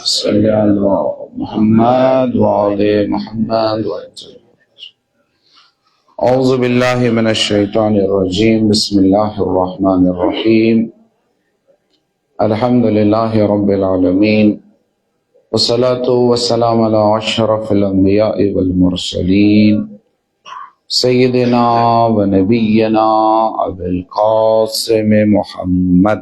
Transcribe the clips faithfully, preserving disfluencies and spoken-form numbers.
صل على محمد وآل محمد وسلم. أعوذ بالله من الشيطان الرجيم. بسم الله الرحمن الرحيم. الحمد لله رب العالمين، والصلاة والسلام على أشرف الأنبياء والمرسلين، سيدنا ونبينا أبي القاسم محمد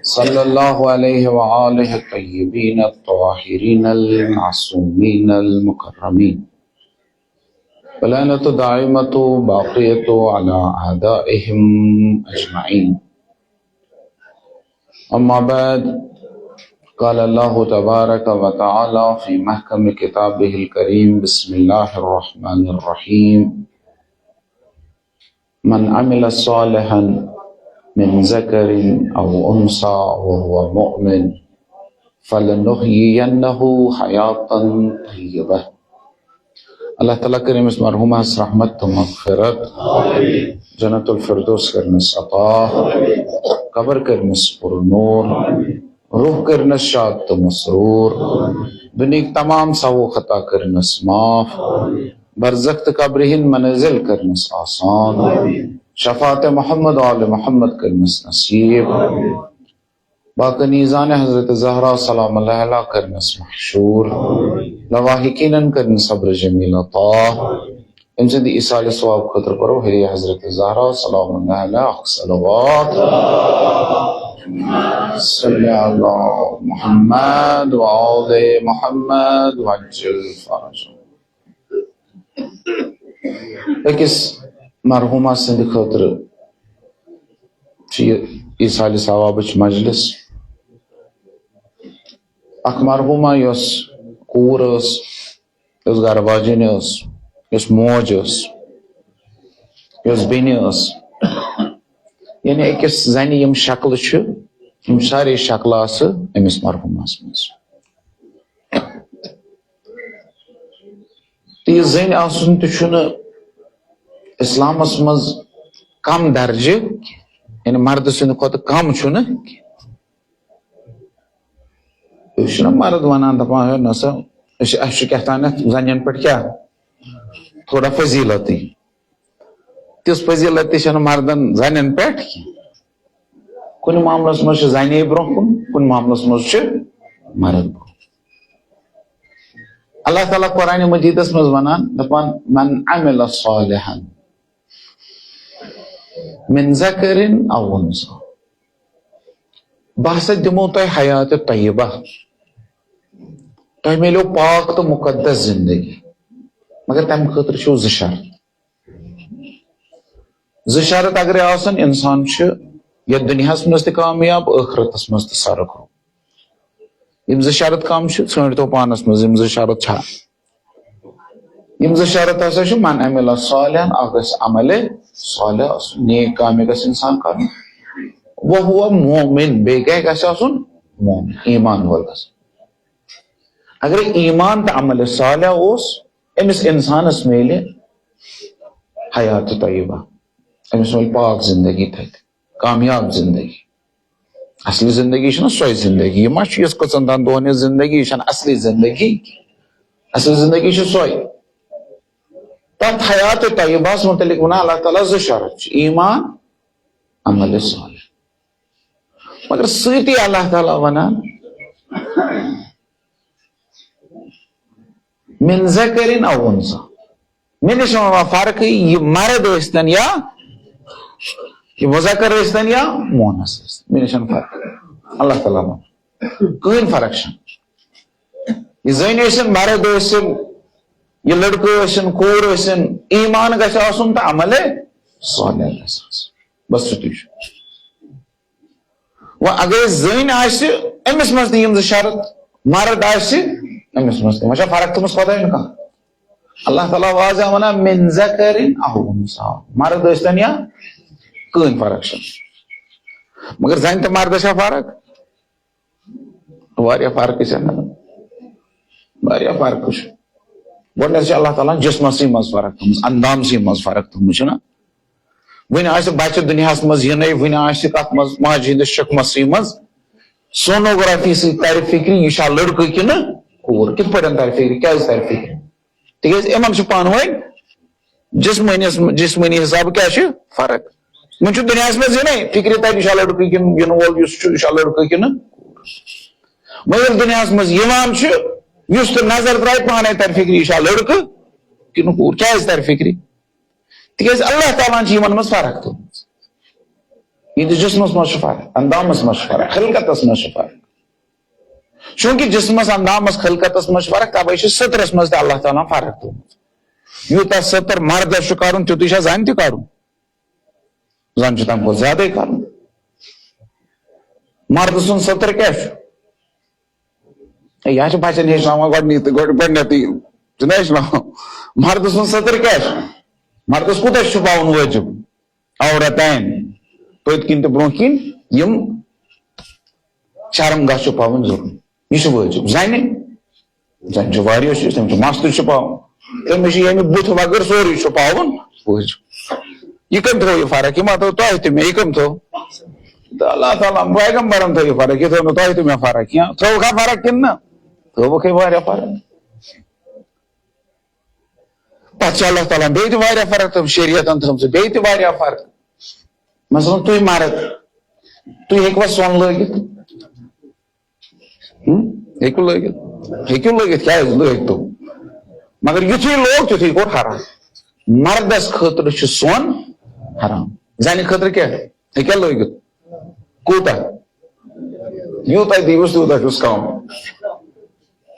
صلى الله عليه وآله الطيبين الطاهرين المعصومين المكرمين، ولعنة دائمة باقية على أعدائهم أجمعين. أما بعد، قال الله تبارك وتعالى في محكم كتابه الكريم: بسم الله الرحمن الرحيم. من عمل صالحا من ذكر أو أنثى وهو مؤمن فلنحيينه حياة طيبة. اللہ تعالیٰ کٔرِنۍ أمِس مرحوٗمس رحمت تہٕ مغفرت۔ جنت الفردوس کٔرنَس عطا۔ قبر کٔرنَس پُرنوٗر۔ روح کٔرنَس شاد تہٕ مسرور۔ دُنیہٕکۍ تمام سہو خطا کٔرنَس معاف۔ برزخ تہٕ قبرِ ہٕنٛدۍ منازل کٔرنَس آسان۔ شفاعت محمد آل محمد کٔرنَس نصیب۔ باقٲنی زانہِ حضرت زہرا سلام اللہ علیہا کٔرنَس محشوٗر۔ لواحقیٖنَن کٔرنَس صبر جمیل عطا۔ أمۍ سٕنٛدِ ایصالِ ثواب خٲطرٕ پَرو ہیٚرِ حضرت زہرا سلام اللہ علیہا اکھ صلوات۔ صلی علی محمد و آل محمد وعجل فرجہ۔ أکِس مرحوٗمہ سٕنٛدِ خٲطرٕ چھِ یہِ ایصالِ ثوابٕچ مجلس۔ اکھ مرحوٗمہ یۄس کوٗر ٲس، یۄس گرٕ واجِنۍ ٲس، یۄس موج ٲس، یۄس بیٚنہِ ٲس، یعنی أکِس زَنہِ یِم شکلہٕ چھِ، یِم سارے شکلہٕ آسہٕ أمِس مرحوٗمس منٛز۔ تہٕ یہِ زٔنۍ آسُن تہِ چھُنہٕ اِسلامَس منٛز کم درجہٕ، یعنی مردٕ سٕنٛدِ کھۄتہٕ کم چھُنہٕ۔ أسۍ چھِنہ مرد وَنان، دَپان، "ہے نہ سا، أسۍ چھِ، اَسہِ چھُ کیٛاہ تام یَتھ زَنٮ۪ن پٮ۪ٹھ کیٛاہ تھوڑا فضیٖلتٕے۔" تِژھ فضیٖلت تہِ چھَنہٕ مردَن زَنٮ۪ن پٮ۪ٹھ کینٛہہ۔ کُنہِ معاملَس منٛز چھِ زَنے برٛونٛہہ کُن، کُنہِ معاملَس منٛز چھِ مرد برٛونٛہہ۔ اللہ تعالیٰ قرآنِ مجیٖدَس منٛز وَنان، دَپان، "من عمل صالحا من ذکر او انثی۔" بہٕ ہسا دِمو تۄہہِ حیات طیبہ، تۄہہِ میلیو پاک تہٕ مُقدس زندگی، مگر تَمہِ خٲطرٕ چھِو زٕ شرط۔ زٕ شرط اگرے آسن، انسان چھُ یتھ دُنیاہس منٛز تہِ کامیاب، ٲخرتس منٛز تہِ سرخرو۔ یِم زٕ شرط کم چھِ، ژھٲنٛڈۍ تو پانس منٛز یِم زٕ شرط چھا۔ یِم زٕ شرط ہسا چھِ، من عمل صالحا، اکھ گژھِ عملِ صالح آسُن، نیک کامہِ گژھِ انسان کرُن۔ وہو مؤمن، بیٚیہِ کیٛاہ گژھِ آسُن؟ مؤمن، ایمان وول گژھِ۔ اگر ایمان تہٕ عملِ صالح اوس، أمِس انسانس میلہِ حیات طیبہ، أمِس میلہِ پاک زندگی تتہِ، کامیاب زندگی۔ اصلی زندگی چھنہ سۄے زندگی، یہِ ما چھُ یۄس کٔژن تام دۄہن ہٕنٛز زندگی، یہِ چھنہٕ اصلی زندگی۔ اصل زندگی چھِ سۄے۔ تتھ حیات طیبہس متعلق ونان اللہ تعالیٰ زٕ شرط چھِ، ایمان، عملِ صالح۔ مگر سۭتی اللہ تعالیٰ ونان، من ذکر او انثی۔ مےٚ نِش چھَنہٕ یِوان فرقٕے، یہِ مرد ٲسۍتن یا یہِ مذکر ٲسۍتن یا مونث ٲسۍتن، مےٚ نِش چھَنہٕ فرق۔ اللہ تعالیٰ وَنان، کٕہٕنۍ فرق چھَنہٕ۔ یہِ زٔنۍ ٲسِن، مرد ٲسِن، یہِ لڑکہٕ ٲسِن، کوٗر ٲسِن، ایمان گژھِ آسُن تہٕ عملِ صالح گژھِ آسُن۔ بس یُتُے چھُ۔ وۄنۍ اگرے زٔنۍ آسہِ، أمِس منٛز تہِ یِم زٕ شرط، مرد آسہِ، أمِس منٛز تہِ۔ وۄنۍ چھا فرق تھٲومٕژ خۄدایَن کانٛہہ؟ اللہ تعالیٰ واضح وَنان، من ذکر او انثی، مرد ٲسۍتن یا کٕہٕنۍ فرق چھَنہٕ۔ مگر زَنہِ تہٕ مردَس چھا فرق؟ واریاہ فرقہٕ چھَنہٕ، واریاہ فرقہٕ چھِ۔ گۄڈٕنٮ۪تھ چھِ اللہ تعالیٰ ہَن جسمَسٕے منٛز فرق تھٲومٕژ، اندامسٕے منٛز فرق تھٲومٕژ، چھُنہ؟ وٕنہِ آسہِ بچہِ دُنیاہس منٛز یِنَے، وٕنہِ آسہِ تتھ منٛز ماجہِ ہٕنٛدِس شکمسٕے منٛز سونوگرافی سۭتۍ ترِ فکرِ، یہِ چھا لڑکہٕ کِنہٕ کوٗر؟ کِتھ پٲٹھۍ ترِ فکرِ؟ کیازِ ترِ فکرِ؟ تِکیازِ یِمن چھُ پانہٕ ؤنۍ جسمٲنِس، جسمٲنی حسابہٕ کیٛاہ چھِ فرق؟ وۄنۍ چھُ دُنیاہس منٛز یِنَے، فکرِ ترِ، یہِ چھا لڑکہٕ کِنہٕ، یِنہٕ وول یُس چھُ، یہِ چھا لڑکہٕ کِنہٕ کوٗر؟ وۄنۍ ییٚلہِ دُنیاہس منٛز یِوان چھُ، یُس تہِ نظر ترٛایہِ، پانے ترِ فکرِ، یہِ چھا لڑکہٕ کِنہٕ کوٗر؟ کیازِ ترِ فکرِ؟ تِکیازِ اللہ تعالیٰ ہن چھِ یِمن منٛز فرق تھٲومٕژ۔ یِہنٛدِس جسمس منٛز چھِ فرق، اندامس منٛز چھِ فرق، خلقتس منٛز چھِ فرق۔ چونکہ جسمس، اندامس، خلقتس منٛز چھِ فرق، توے چھِ سترس منٛز تہِ اللہ تعالیٰ ہن فرق تھٲومٕژ۔ یوٗتاہ ستر مردس چھُ کرُن، تیُتُے چھا زنہِ تہِ کرُن؟ زن چھُ تمہِ کھۄتہٕ زیادے کرُن۔ مردٕ سُنٛد ستر کیٛاہ چھُ؟ ہے، یہِ چھُ بچن ہیٚچھناوان گۄڈٕنی تہٕ گۄڈٕ، گۄڈٕنیتھٕے چھُنہ ہیٚچھناوان۔ مردٕ سُنٛد ستر کیٛاہ چھُ؟ مردس کوٗتاہ چھُ چھُپاوُن وٲجِب؟ عورتین، پٔتۍ کِنۍ تہٕ برونٛہہ کِنۍ، یِم شرم گاہ چھُپاوُن ضروٗری۔ یہِ چھُ وٲجِب۔ زنہِ، زنہِ چھُ واریاہ چیٖز، تٔمِس چھُ مستُر چھُپاوُن، تٔمِس چھُ ییٚمہِ بُتھِ وغٲر سورُے چھُپاوُن وٲجِب۔ یہِ کٔمۍ تھوٚو یہِ فرق؟ یہِ ما تھوٚو تۄہہِ تہِ مےٚ، یہِ کٔمۍ تھوٚو؟ تہٕ اللہ تعالیٰ ہن، پیغمبرن تھٲو یہِ فرق، یہِ تھٲو نہٕ تۄہہِ تہِ مےٚ فرق کینٛہہ۔ تھٲوکھا فرق کِنہٕ نہ؟ تھٲوٕکھے واریاہ فرق۔ پتہٕ چھِ اللہ تعالیٰ ہن بیٚیہِ تہِ واریاہ فرق تھٲومٕژ، شریعتن تھٲومٕژ بیٚیہِ تہِ واریاہ فرق۔ مثلاً تُہۍ مرد، تُہۍ ہیٚکوا سۄن لٲگِتھ؟ ہم؟ ہیٚکِو لٲگِتھ، ہیٚکِو لٲگِتھ، کیٛازِ لٲگۍ تو؟ مگر یُتھُے لوگ، تیُتھُے کوٚر حرام۔ مردس خٲطرٕ چھُ سۄن حرام، زنہِ خٲطرٕ کیٛاہ؟ ہیٚکیٛاہ لٲگِتھ؟ کوٗتاہ؟ یوٗتاہ دِیوس، تیوٗتاہ چھُس کم۔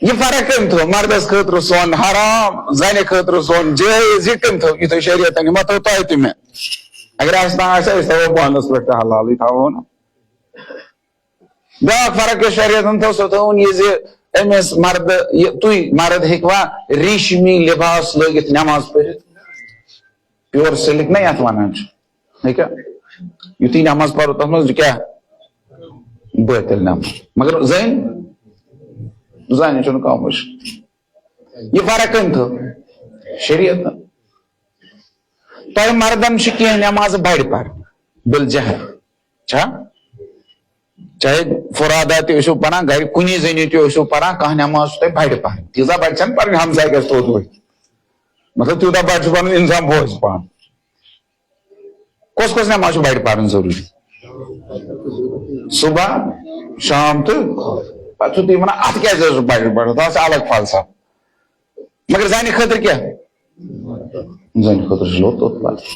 یہِ فرق کٔمۍ تھٲو؟ مردس خٲطرٕ سۄن حرام، زنہِ خٲطرٕ سۄن جٲیز، یہِ کٔمۍ تھٲو؟ یہِ تھٲو شریعتن، یہِ ما تھٲو تۄہہِ تہِ مےٚ؟ اگر آسہِ نہٕ آسہِ، أسۍ تھاوو پانس پٮ۪ٹھ تہِ حلالٕے تھاوو نہٕ۔ بیٛاکھ فرق یۄس شریعتن تھٲو، سۄ تھٲوٕن یہِ زِ أمِس مردٕ، یہِ تُہۍ مرد ہیٚکوا ریشمی لباس لٲگِتھ نماز پٔرِتھ؟ پیور سلک نہ یتھ ونان چھِ، ہیٚکیٛاہ؟ یُتھُے نماز پرو تتھ منٛز کیٛاہ؟ بٲطل نماز۔ مگر زٔنۍ، زنہِ چھُنہٕ کانٛہہ مُشکل۔ یہِ فرق کٔمۍ تھٲو؟ شریعتن۔ تۄہہِ مردن چھِ کینٛہہ نمازٕ بڑِ پرنہِ، بالجہر۔ چھا؟ چاہے فرادا تہِ ٲسِو پران، گرِ کُنی زٔنی تہِ ٲسِو پران، کانٛہہ نماز چھُ تۄہہِ بڑِ پرٕنۍ۔ تیٖژاہ بڑِ چھَنہٕ پرٕنۍ، ہمسایہِ گژھِ توٚت ؤتھِتھ۔ مطلب، تیوٗتاہ بڑِ چھُ پرُن، انسان بوزِ پانہٕ۔ کۄس کۄس نماز چھِ بڑِ پرٕنۍ ضروٗری؟ صبح، شام تہٕ پتہٕ چھُو تُہۍ وَنان، اَتھ کیٛازِ حظ چھُ بڑِ پرُن؟ تَتھ چھِ الگ فلسفہٕ۔ مگر زنہِ خٲطرٕ کیٛاہ؟ زنہِ خٲطرٕ چھُ لوٚت توٚت پتہٕ۔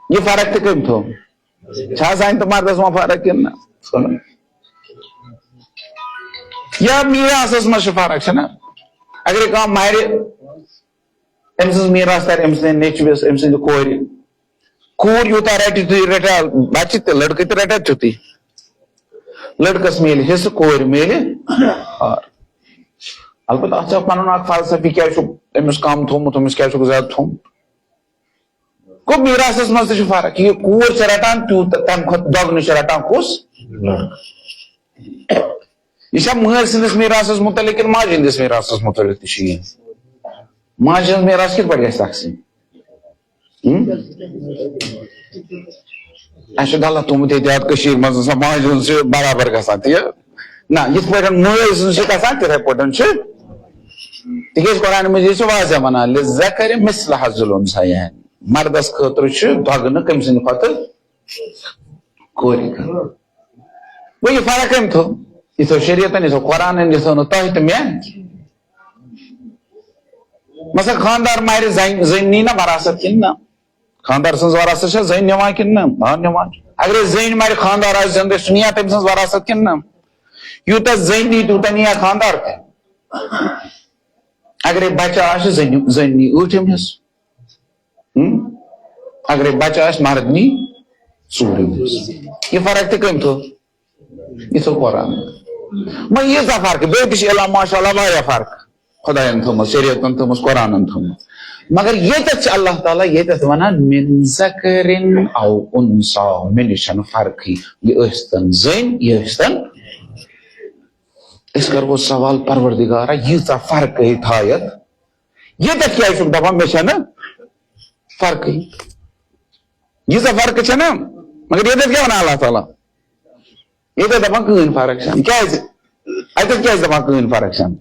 یہِ فرق تہِ کٔمۍ تھٲو؟ چھا زنہِ تہٕ مردس منٛز فرق کِنہٕ نہ؟ یا میراثس منٛز چھِ فرق، چھَنہ؟ اگرے کانٛہہ مرِ، أمۍ سٕنٛز میراث ترِ أمۍ سٕنٛدِ نیٚچوِس، أمۍ سٕنٛدِ کورِ۔ کوٗر یوٗتاہ رٹہِ، تُہۍ رٹا بچہِ تہِ، لڑکہٕ تہِ رٹا تیُتُے۔ لڑکس میلہِ حصہٕ، کورِ میلہِ ہار۔ البتہ اتھ چھا پنُن اکھ فلسفی، کیٛازِ چھُ أمِس کم تھوٚومُت، أمِس کیٛازِ چھُکھ زیادٕ تھوٚومُت؟ گوٚو، میراثس منٛز تہِ چھِ فرق۔ یہِ کوٗر چھِ رٹان تیوٗت، تمہِ کھۄتہٕ دۄگنہٕ چھِ رٹان کُس؟ لڑکہٕ۔ یہِ چھا مٲلۍ سٕنٛدِس میراثس مُتعلق کِنہٕ ماجہِ ہٕنٛدِس میراثس مُتعلق تہِ چھُ یہِ؟ ماجہِ ہٕنٛز میراث کِتھ پٲٹھۍ گژھِ تقسیٖم؟ ہم؟ اَسہِ چھُ غلط تھوٚومُت ییٚتہِ یاد کٔشیٖرِ منٛز، آسان ماجہِ ہٕنٛز چھِ برابر گژھان، تہِ نہ، یِتھ پٲٹھۍ مٲلۍ سٕنٛز چھِ گژھان، تِتھَے پٲٹھۍ چھِ۔ تِکیٛازِ قرآنِ مجیٖد چھُ واضح وَنان، "لِلذَّکَرِ مِثْلُ حَظِّ الْأُنْثَیَینِ"، مردَس خٲطرٕ چھُ دۄگنہٕ کٔمۍ سٕنٛدِ کھۄتہٕ؟ کورِ خٲطرٕ۔ وۄنۍ یہِ فرق کٔمۍ تھٲو؟ یہِ تھٲو شریعتن، یہِ تھٲو قرآنن، یہِ تھٲو نہٕ تۄہہِ تہٕ مےٚ۔ مثلاً خانٛدار مرِ، زنہِ، زٔنۍ نی نہ وراثت کِنہٕ نہ؟ خانٛدار سٕنٛز وراثت چھا زٔنۍ نِوان کِنہٕ نہ؟ آ، نِوان۔ اگرے زٔنۍ مرِ، خانٛدار آسہِ زِندٕ، سُہ نِیا تٔمۍ سٕنٛز وراثت کِنہٕ نہ؟ یوٗتاہ زٔنۍ نی، تیوٗتاہ نِیا خانٛدار تہِ۔ اگرے بچہ آسہِ، زٔنۍ، زٔنۍ نی ٲٹھِم حصہٕ۔ ہم؟ اگرے بچہ آسہِ، مرد نی ژوٗرِم حصہٕ۔ یہِ فرق تہِ کٔمۍ تھٲو؟ یہِ تھٲو قرآن۔ وۄنۍ ییٖژاہ فرق، بیٚیہِ تہِ چھِ علم، ماشاء اللہ، واریاہ فرق۔ خۄدایَن تھٲومٕژ، شریعتَن تھٲومٕژ، قرآنَن تھٲومٕژ۔ مگر ییٚتٮ۪تھ چھِ اللہ تعالیٰ ییٚتٮ۪تھ وَنان، "من ذکر او انثیٰ"، مےٚ نِش چھَنہٕ فرقٕے۔ یہِ ٲسۍتَن زٔنۍ، یہِ ٲسۍتَن۔ أسۍ کَرو سوال، پروردگارا، ییٖژاہ فرقٕے تھایَتھ، ییٚتٮ۪تھ کیٛازِ چھُکھ دَپان مےٚ چھَنہٕ فرقٕے؟ ییٖژاہ فرقہٕ چھےٚ نا؟ مگر ییٚتٮ۪تھ کیٛاہ وَنان اللہ تعالیٰ؟ ییٚتٮ۪تھ دَپان کٕہٕنۍ فرق چھَنہٕ۔ کیٛازِ؟ اَتٮ۪تھ کیٛازِ دَپان کٕہٕنۍ فرق چھَنہٕ؟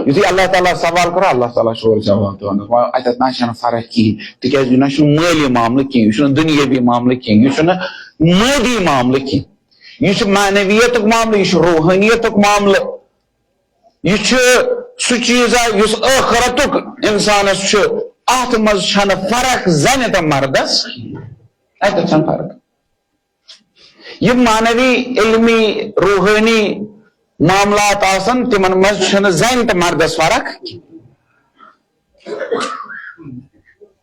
یُتھُے اللہ تعالیٰ سوال کَرو، اللہ تعالیٰ چھُ اورٕ جواب دِوان، دَپان، اَتٮ۪تھ نہ چھَنہٕ فرق کِہیٖنۍ، تِکیٛازِ یہِ نہ چھُنہٕ مٲلی معاملہٕ کِہیٖنۍ، یہِ چھُنہٕ دُنیٲوی معاملہٕ کِہیٖنۍ، یہِ چھُنہٕ مٲدی معاملہٕ کِہیٖنۍ، یہِ چھُ معنویتُک معاملہٕ، یہِ چھُ روحٲنیتُک معاملہٕ۔ یہِ چھُ سُہ چیٖزا یُس ٲخرتُک اِنسانَس چھُ۔ اَتھ منٛز چھَنہٕ فرق زَنہِ تہٕ مَردَس۔ اَتٮ۪تھ چھَنہٕ فرق۔ یِم معنوی، علمی، روحٲنی معاملات آسَن، تِمَن منٛز چھَنہٕ زَنہِ تہٕ مَردَس فرق۔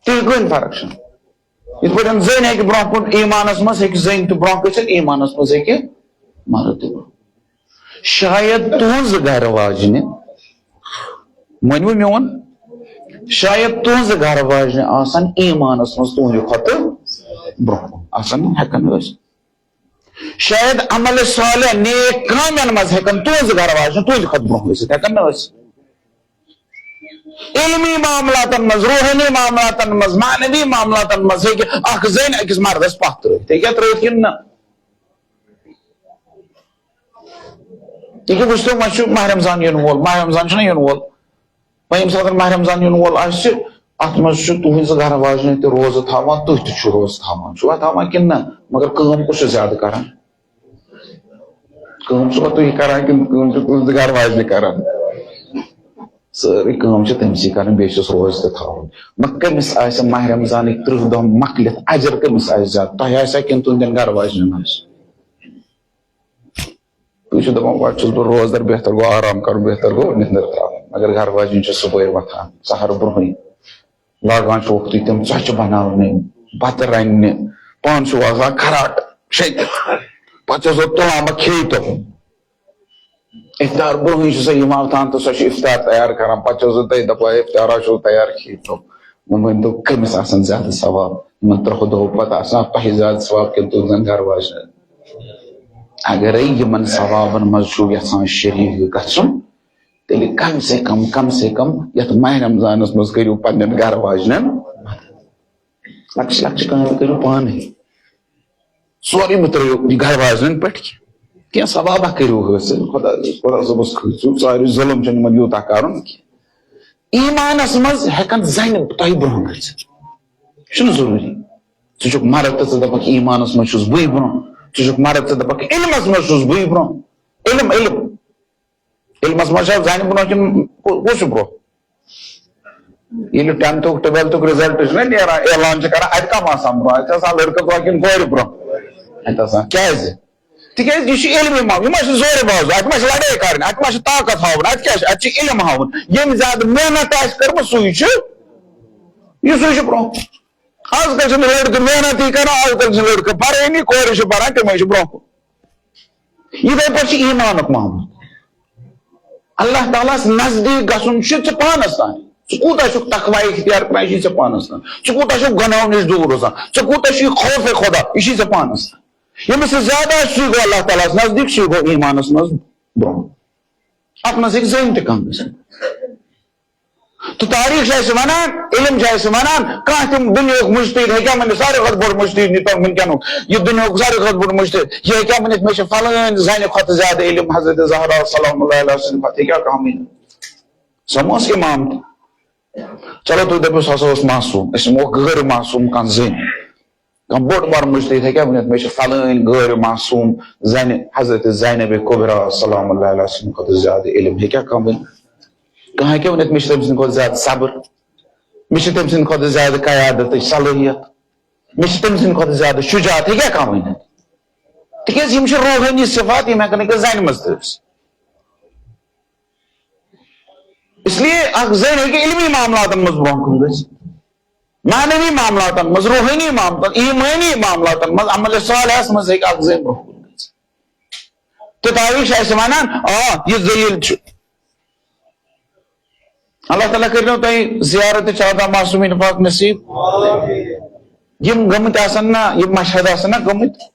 تِژھ کٕہٕنۍ فرق چھَنہٕ۔ یِتھ پٲٹھۍ زٔنۍ ہیٚکہِ برونٛہہ کُن ایٖمانَس منٛز، ہیٚکہِ زٔنۍ تہِ برونٛہہ گٔژھِتھ، ایٖمانَس منٛز ہیٚکہِ مَرٕد تہِ برونٛہہ۔ شاید تُہٕنٛزٕ گَرٕ واجنہِ، مٲنِو میون، شاید تُہٕنٛزٕ گَرٕ واجنہِ آسَن ایٖمانَس منٛز تُہٕنٛدِ کھۄتہٕ برونٛہہ کُن، آسَن، ہٮ۪کَن ٲسِتھ۔ شاید عمل صالح، نیک کامٮ۪ن منٛز ہٮ۪کَن تُہٕنٛزٕ گَرٕ واجنہِ تُہٕنٛدِ کھۄتہٕ برونٛہہ ٲسِتھ، ہٮ۪کَن نہٕ ٲسِتھ۔ علمی معاملاتن منٛز، روحٲنی معاملاتن منٛز، معنوی معاملاتن منٛز ہیٚکہِ اکھ زٔنۍ أکِس مردس پتھ ترٲوِتھ۔ ہیٚکیٛاہ ترٲوِتھ کِنہٕ نہ؟ ییٚکیٛاہ وٕچھتو، وۄنۍ چھُ ماہ رمضان یِنہٕ وول، ماہ رمضان چھُنہ یِنہٕ وول۔ وۄنۍ ییٚمہِ ساتہٕ ماہ رمضان یِنہٕ وول آسہِ، اتھ منٛز چھُ تُہٕنٛزِ گرٕ واجنہِ تہِ روزٕ تھاوان، تُہۍ تہِ چھِو روزٕ تھاوان، چھِوا تھاوان کِنہٕ نہ؟ مگر کٲم کُس چھُ زیادٕ کران؟ کٲم چھُوا تُہۍ کران کِنہٕ کٲم چھِ تُہٕنٛزِ گرٕ واجنہِ کران؟ سٲرٕے کٲم چھِ تٔمسٕے کرٕنۍ، بیٚیہِ چھُس روزٕ تہِ تھاوُن۔ وۄنۍ کٔمِس آسہِ ماہ رمضانٕکۍ ترٕٛہ دۄہ مۄکلِتھ اجر کٔمِس آسہِ زیادٕ، تۄہہِ آسیا کِنہٕ تُہنٛدٮ۪ن گرٕ واجنٮ۪ن آسہِ؟ تُہۍ چھِو دَپان، وۄنۍ چھُس بہٕ روزدر، بہتر گوٚو آرام کرُن، بہتر گوٚو نِندٕر ترٛاوٕنۍ۔ مگر گرٕ واجِنۍ چھِ صُبحٲے وۄتھان، سحر برونٛہٕے لاگان چھِ وقتٕے تِم ژۄچہِ بناونہِ، بتہٕ رننہِ، پانہٕ چھُ آسان کھراٹہٕ شیٚتہِ۔ پتہٕ چھِ سۄ تُلان، بہٕ کھیٚیہِ تو۔ افطار برونٛہٕے چھِ سۄ یِوان وۄتھان تہٕ سۄ چھِ افطار تیار کران۔ پتہٕ چھَس بہٕ تۄہہِ دَپان، افطارا چھُو تیار، کھیٚیِو۔ وۄنۍ ؤنۍ تو، کٔمِس آسان زیادٕ ثواب؟ یِمن ترٛہو دۄہو پتہٕ آسان تۄہہِ زیادٕ ثواب کِنہٕ تُہنٛزن گرٕ واجنٮ۪ن؟ اگرے یِمن ثوابن منٛز چھُو یژھان شریٖک گژھُن، تیٚلہِ کم سے کم، کم سے کم یتھ ماہ رمضانس منٛز کٔرِو پننٮ۪ن گرٕ واجنٮ۪ن مدد۔ لۄکچہِ لۄکچہِ کامہِ کٔرِو پانے۔ سورُے مہٕ ترٲیِو یہِ گرٕ واجنٮ۪ن پٮ۪ٹھ کینٛہہ۔ کینٛہہ ثوابہ کٔرِو حٲصِل۔ خۄدا، خۄدا صٲبَس کھٔسِو، سارے ظُلم چھُنہٕ یِمَن یوٗتاہ کَرُن کینٛہہ۔ ایٖمانَس منٛز ہٮ۪کَن زَنہِ تۄہہِ برونٛہہ گٔژھِتھ۔ یہِ چھُنہٕ ضروٗری۔ ژٕ چھُکھ مرد تہٕ ژٕ دَپَکھ، ایٖمانَس منٛز چھُس بٕے برونٛہہ۔ ژٕ چھُکھ مرد، ژٕ دَپَکھ، علمَس منٛز چھُس بٕے برونٛہہ۔ علم، علم۔ علمَس منٛز چھا زَنہِ برونٛہہ کِنہٕ کُ-، کُس چھُ برونٛہہ؟ ییٚلہِ ٹینتھُک، ٹُویلتھُک رِزلٹ چھُنہ نیران، اعلان چھِ کران، اَتہِ کَم آسان برونٛہہ؟ اَتہِ چھِ آسان لٔڑکہٕ برونٛہہ کِنہٕ کورِ برونٛہہ؟ اَتہِ آسان۔ کیٛازِ؟ تِکیٛازِ یہِ چھُ علمی معاملہٕ، یہِ ما چھُ زورِ بازو، اَتہِ ما چھِ لڑٲے کَرٕنۍ، اَتہِ ما چھِ طاقت ہاوُن، اَتہِ کیٛاہ چھُ؟ اَتہِ چھُ علم ہاوُن۔ ییٚمۍ زیادٕ محنت آسہِ کٔرمٕژ، سُے چھُ، یہِ سُے چھُ برونٛہہ۔ آز کل چھِنہٕ لڑکہٕ محنت ہی کران، آز کل چھِ لڑکہٕ پرٲنی، کورِ چھِ پران، تِمے چھِ برونٛہہ کُن۔ یِتھے پٲٹھۍ چھُ ایٖمانُک معاملہٕ۔ اللہ تعالیٰ ہس نزدیٖک گژھُن چھُ ژےٚ پانس تام۔ ژٕ کوٗتاہ چھُکھ تقوی اختیار کران، یہِ چھُے ژےٚ پانس تام۔ ژٕ کوٗتاہ چھُکھ گۄناہو نِش دوٗر روزان، ژےٚ کوٗتاہ چھُے خوف خدا، یہِ چھُے ژےٚ پانس تام۔ ییٚمِس سۭتۍ زیادٕ آسہِ، سُے گوٚو اللہ تعالیٰ ہس نزدیٖک، سُے گوٚو ایٖمانس منٛز برونٛہہ۔ اتھ منٛز ہیٚکہِ زٔنۍ تہِ کم گٔژھِتھ۔ تہٕ تاریخ چھِ اَسہِ وَنان، علم چھِ اَسہِ وَنان، کانٛہہ تہِ دُنیاہُک مُجتہِد ہیٚکیٛاہ ؤنِتھ، ساروی کھۄتہٕ بوٚڑ مُجتہِد یہِ تۄہہِ وٕنکیٚنُک، یہِ دُنیاہُک ساروی کھۄتہٕ بوٚڑ مُجتہِد، یہِ ہیٚکیٛاہ ؤنِتھ، مےٚ چھِ فلٲنۍ زَنہِ کھۄتہٕ زیادٕ علم حضرت زہرا سلام اللہ علیہ سٕنٛدِ کھۄتہٕ، ہیٚکیٛاہ کانٛہہ ؤنِتھ؟ سۄ ما ٲس اِمام تہِ؟ چلو، تُہۍ دٔپِو، سۄ ہسا ٲس معصوٗم، أسۍ نِموکھ غٲر معصوٗم کانٛہہ زٔنۍ۔ کانٛہہ بوٚڑ بار مُجتہِد ہیٚکیٛاہ ؤنِتھ، مےٚ چھِ فلٲنۍ غٲر معصوٗم زَنہِ حضرت زینب کبریٰ سلام اللہ علیہ سٕنٛدِ کھۄتہٕ زیادٕ علم؟ ہیٚکیٛاہ کانٛہہ ؤنِتھ؟ کانٛہہ ہیٚکیٛاہ ؤنِتھ، مےٚ چھِ تٔمۍ سٕنٛدِ کھۄتہٕ زیادٕ صبر، مےٚ چھِ تٔمۍ سٕنٛدِ کھۄتہٕ زیادٕ قیادتٕچ صلٲحیت، مےٚ چھِ تٔمۍ سٕنٛدِ کھۄتہٕ زیادٕ شجاعت، ہیٚکیٛاہ کانٛہہ ؤنِتھ؟ تِکیٛازِ یِم چھِ روحٲنی صفات، یِم ہٮ۪کَن نہٕ کانٛہہ زَنہِ منٛز تہِ ٲسِتھ۔ اس لیے اکھ زٔنۍ ہیٚکہِ علمی معاملاتن منٛز برونٛہہ کُن گٔژھِتھ، معنوی معاملاتن منٛز، روحٲنی معاملاتن، ایمٲنی معاملاتن منٛز، عمل صالحس منٛز ہیٚکہِ اکھ زٔنۍ برونٛہہ کُن گٔژھِتھ۔ تہٕ تاریخ چھِ اَسہِ وَنان، آ، یہِ ذلیل چھُ۔ اللہ تعالیٰ کٔرِنو تۄہہِ زیارت چودہ معصومین پاک نصیب۔ یِم گٔمٕتۍ آسن نا، یِم مشہد آسن نا گٔمٕتۍ،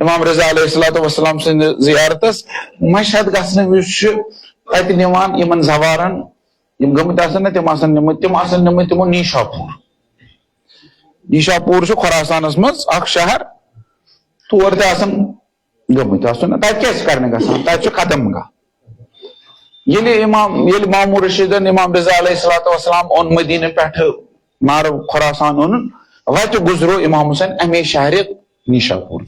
امام رضا علیہ الصلوۃ والسلام سٕنٛدِ زیارتس مشہد گژھنہٕ وِزِ چھُ تتہِ نِوان یِمن زوارن، یِم گٔمٕتۍ آسن نہ، تِم آسن نِمٕتۍ، تِم آسن نِمٕتۍ تِمو نیشاپور۔ نیشاپور چھُ خراسانس منٛز اکھ شہر، تور تہِ آسان گٔمٕتۍ آسُن۔ تتہِ کیٛاہ چھِ کرنہِ گژھان؟ تتہِ چھُ قدم گاہ۔ ییٚلہِ امام، ییٚلہِ مامون رشیدن امام رضا علیہ الصلوۃ والسلام اوٚن مدینہٕ پٮ۪ٹھٕ مارو خراسان اوٚنُن، وتہِ گُزرو امام حسین امے شہرِ نیشاپور۔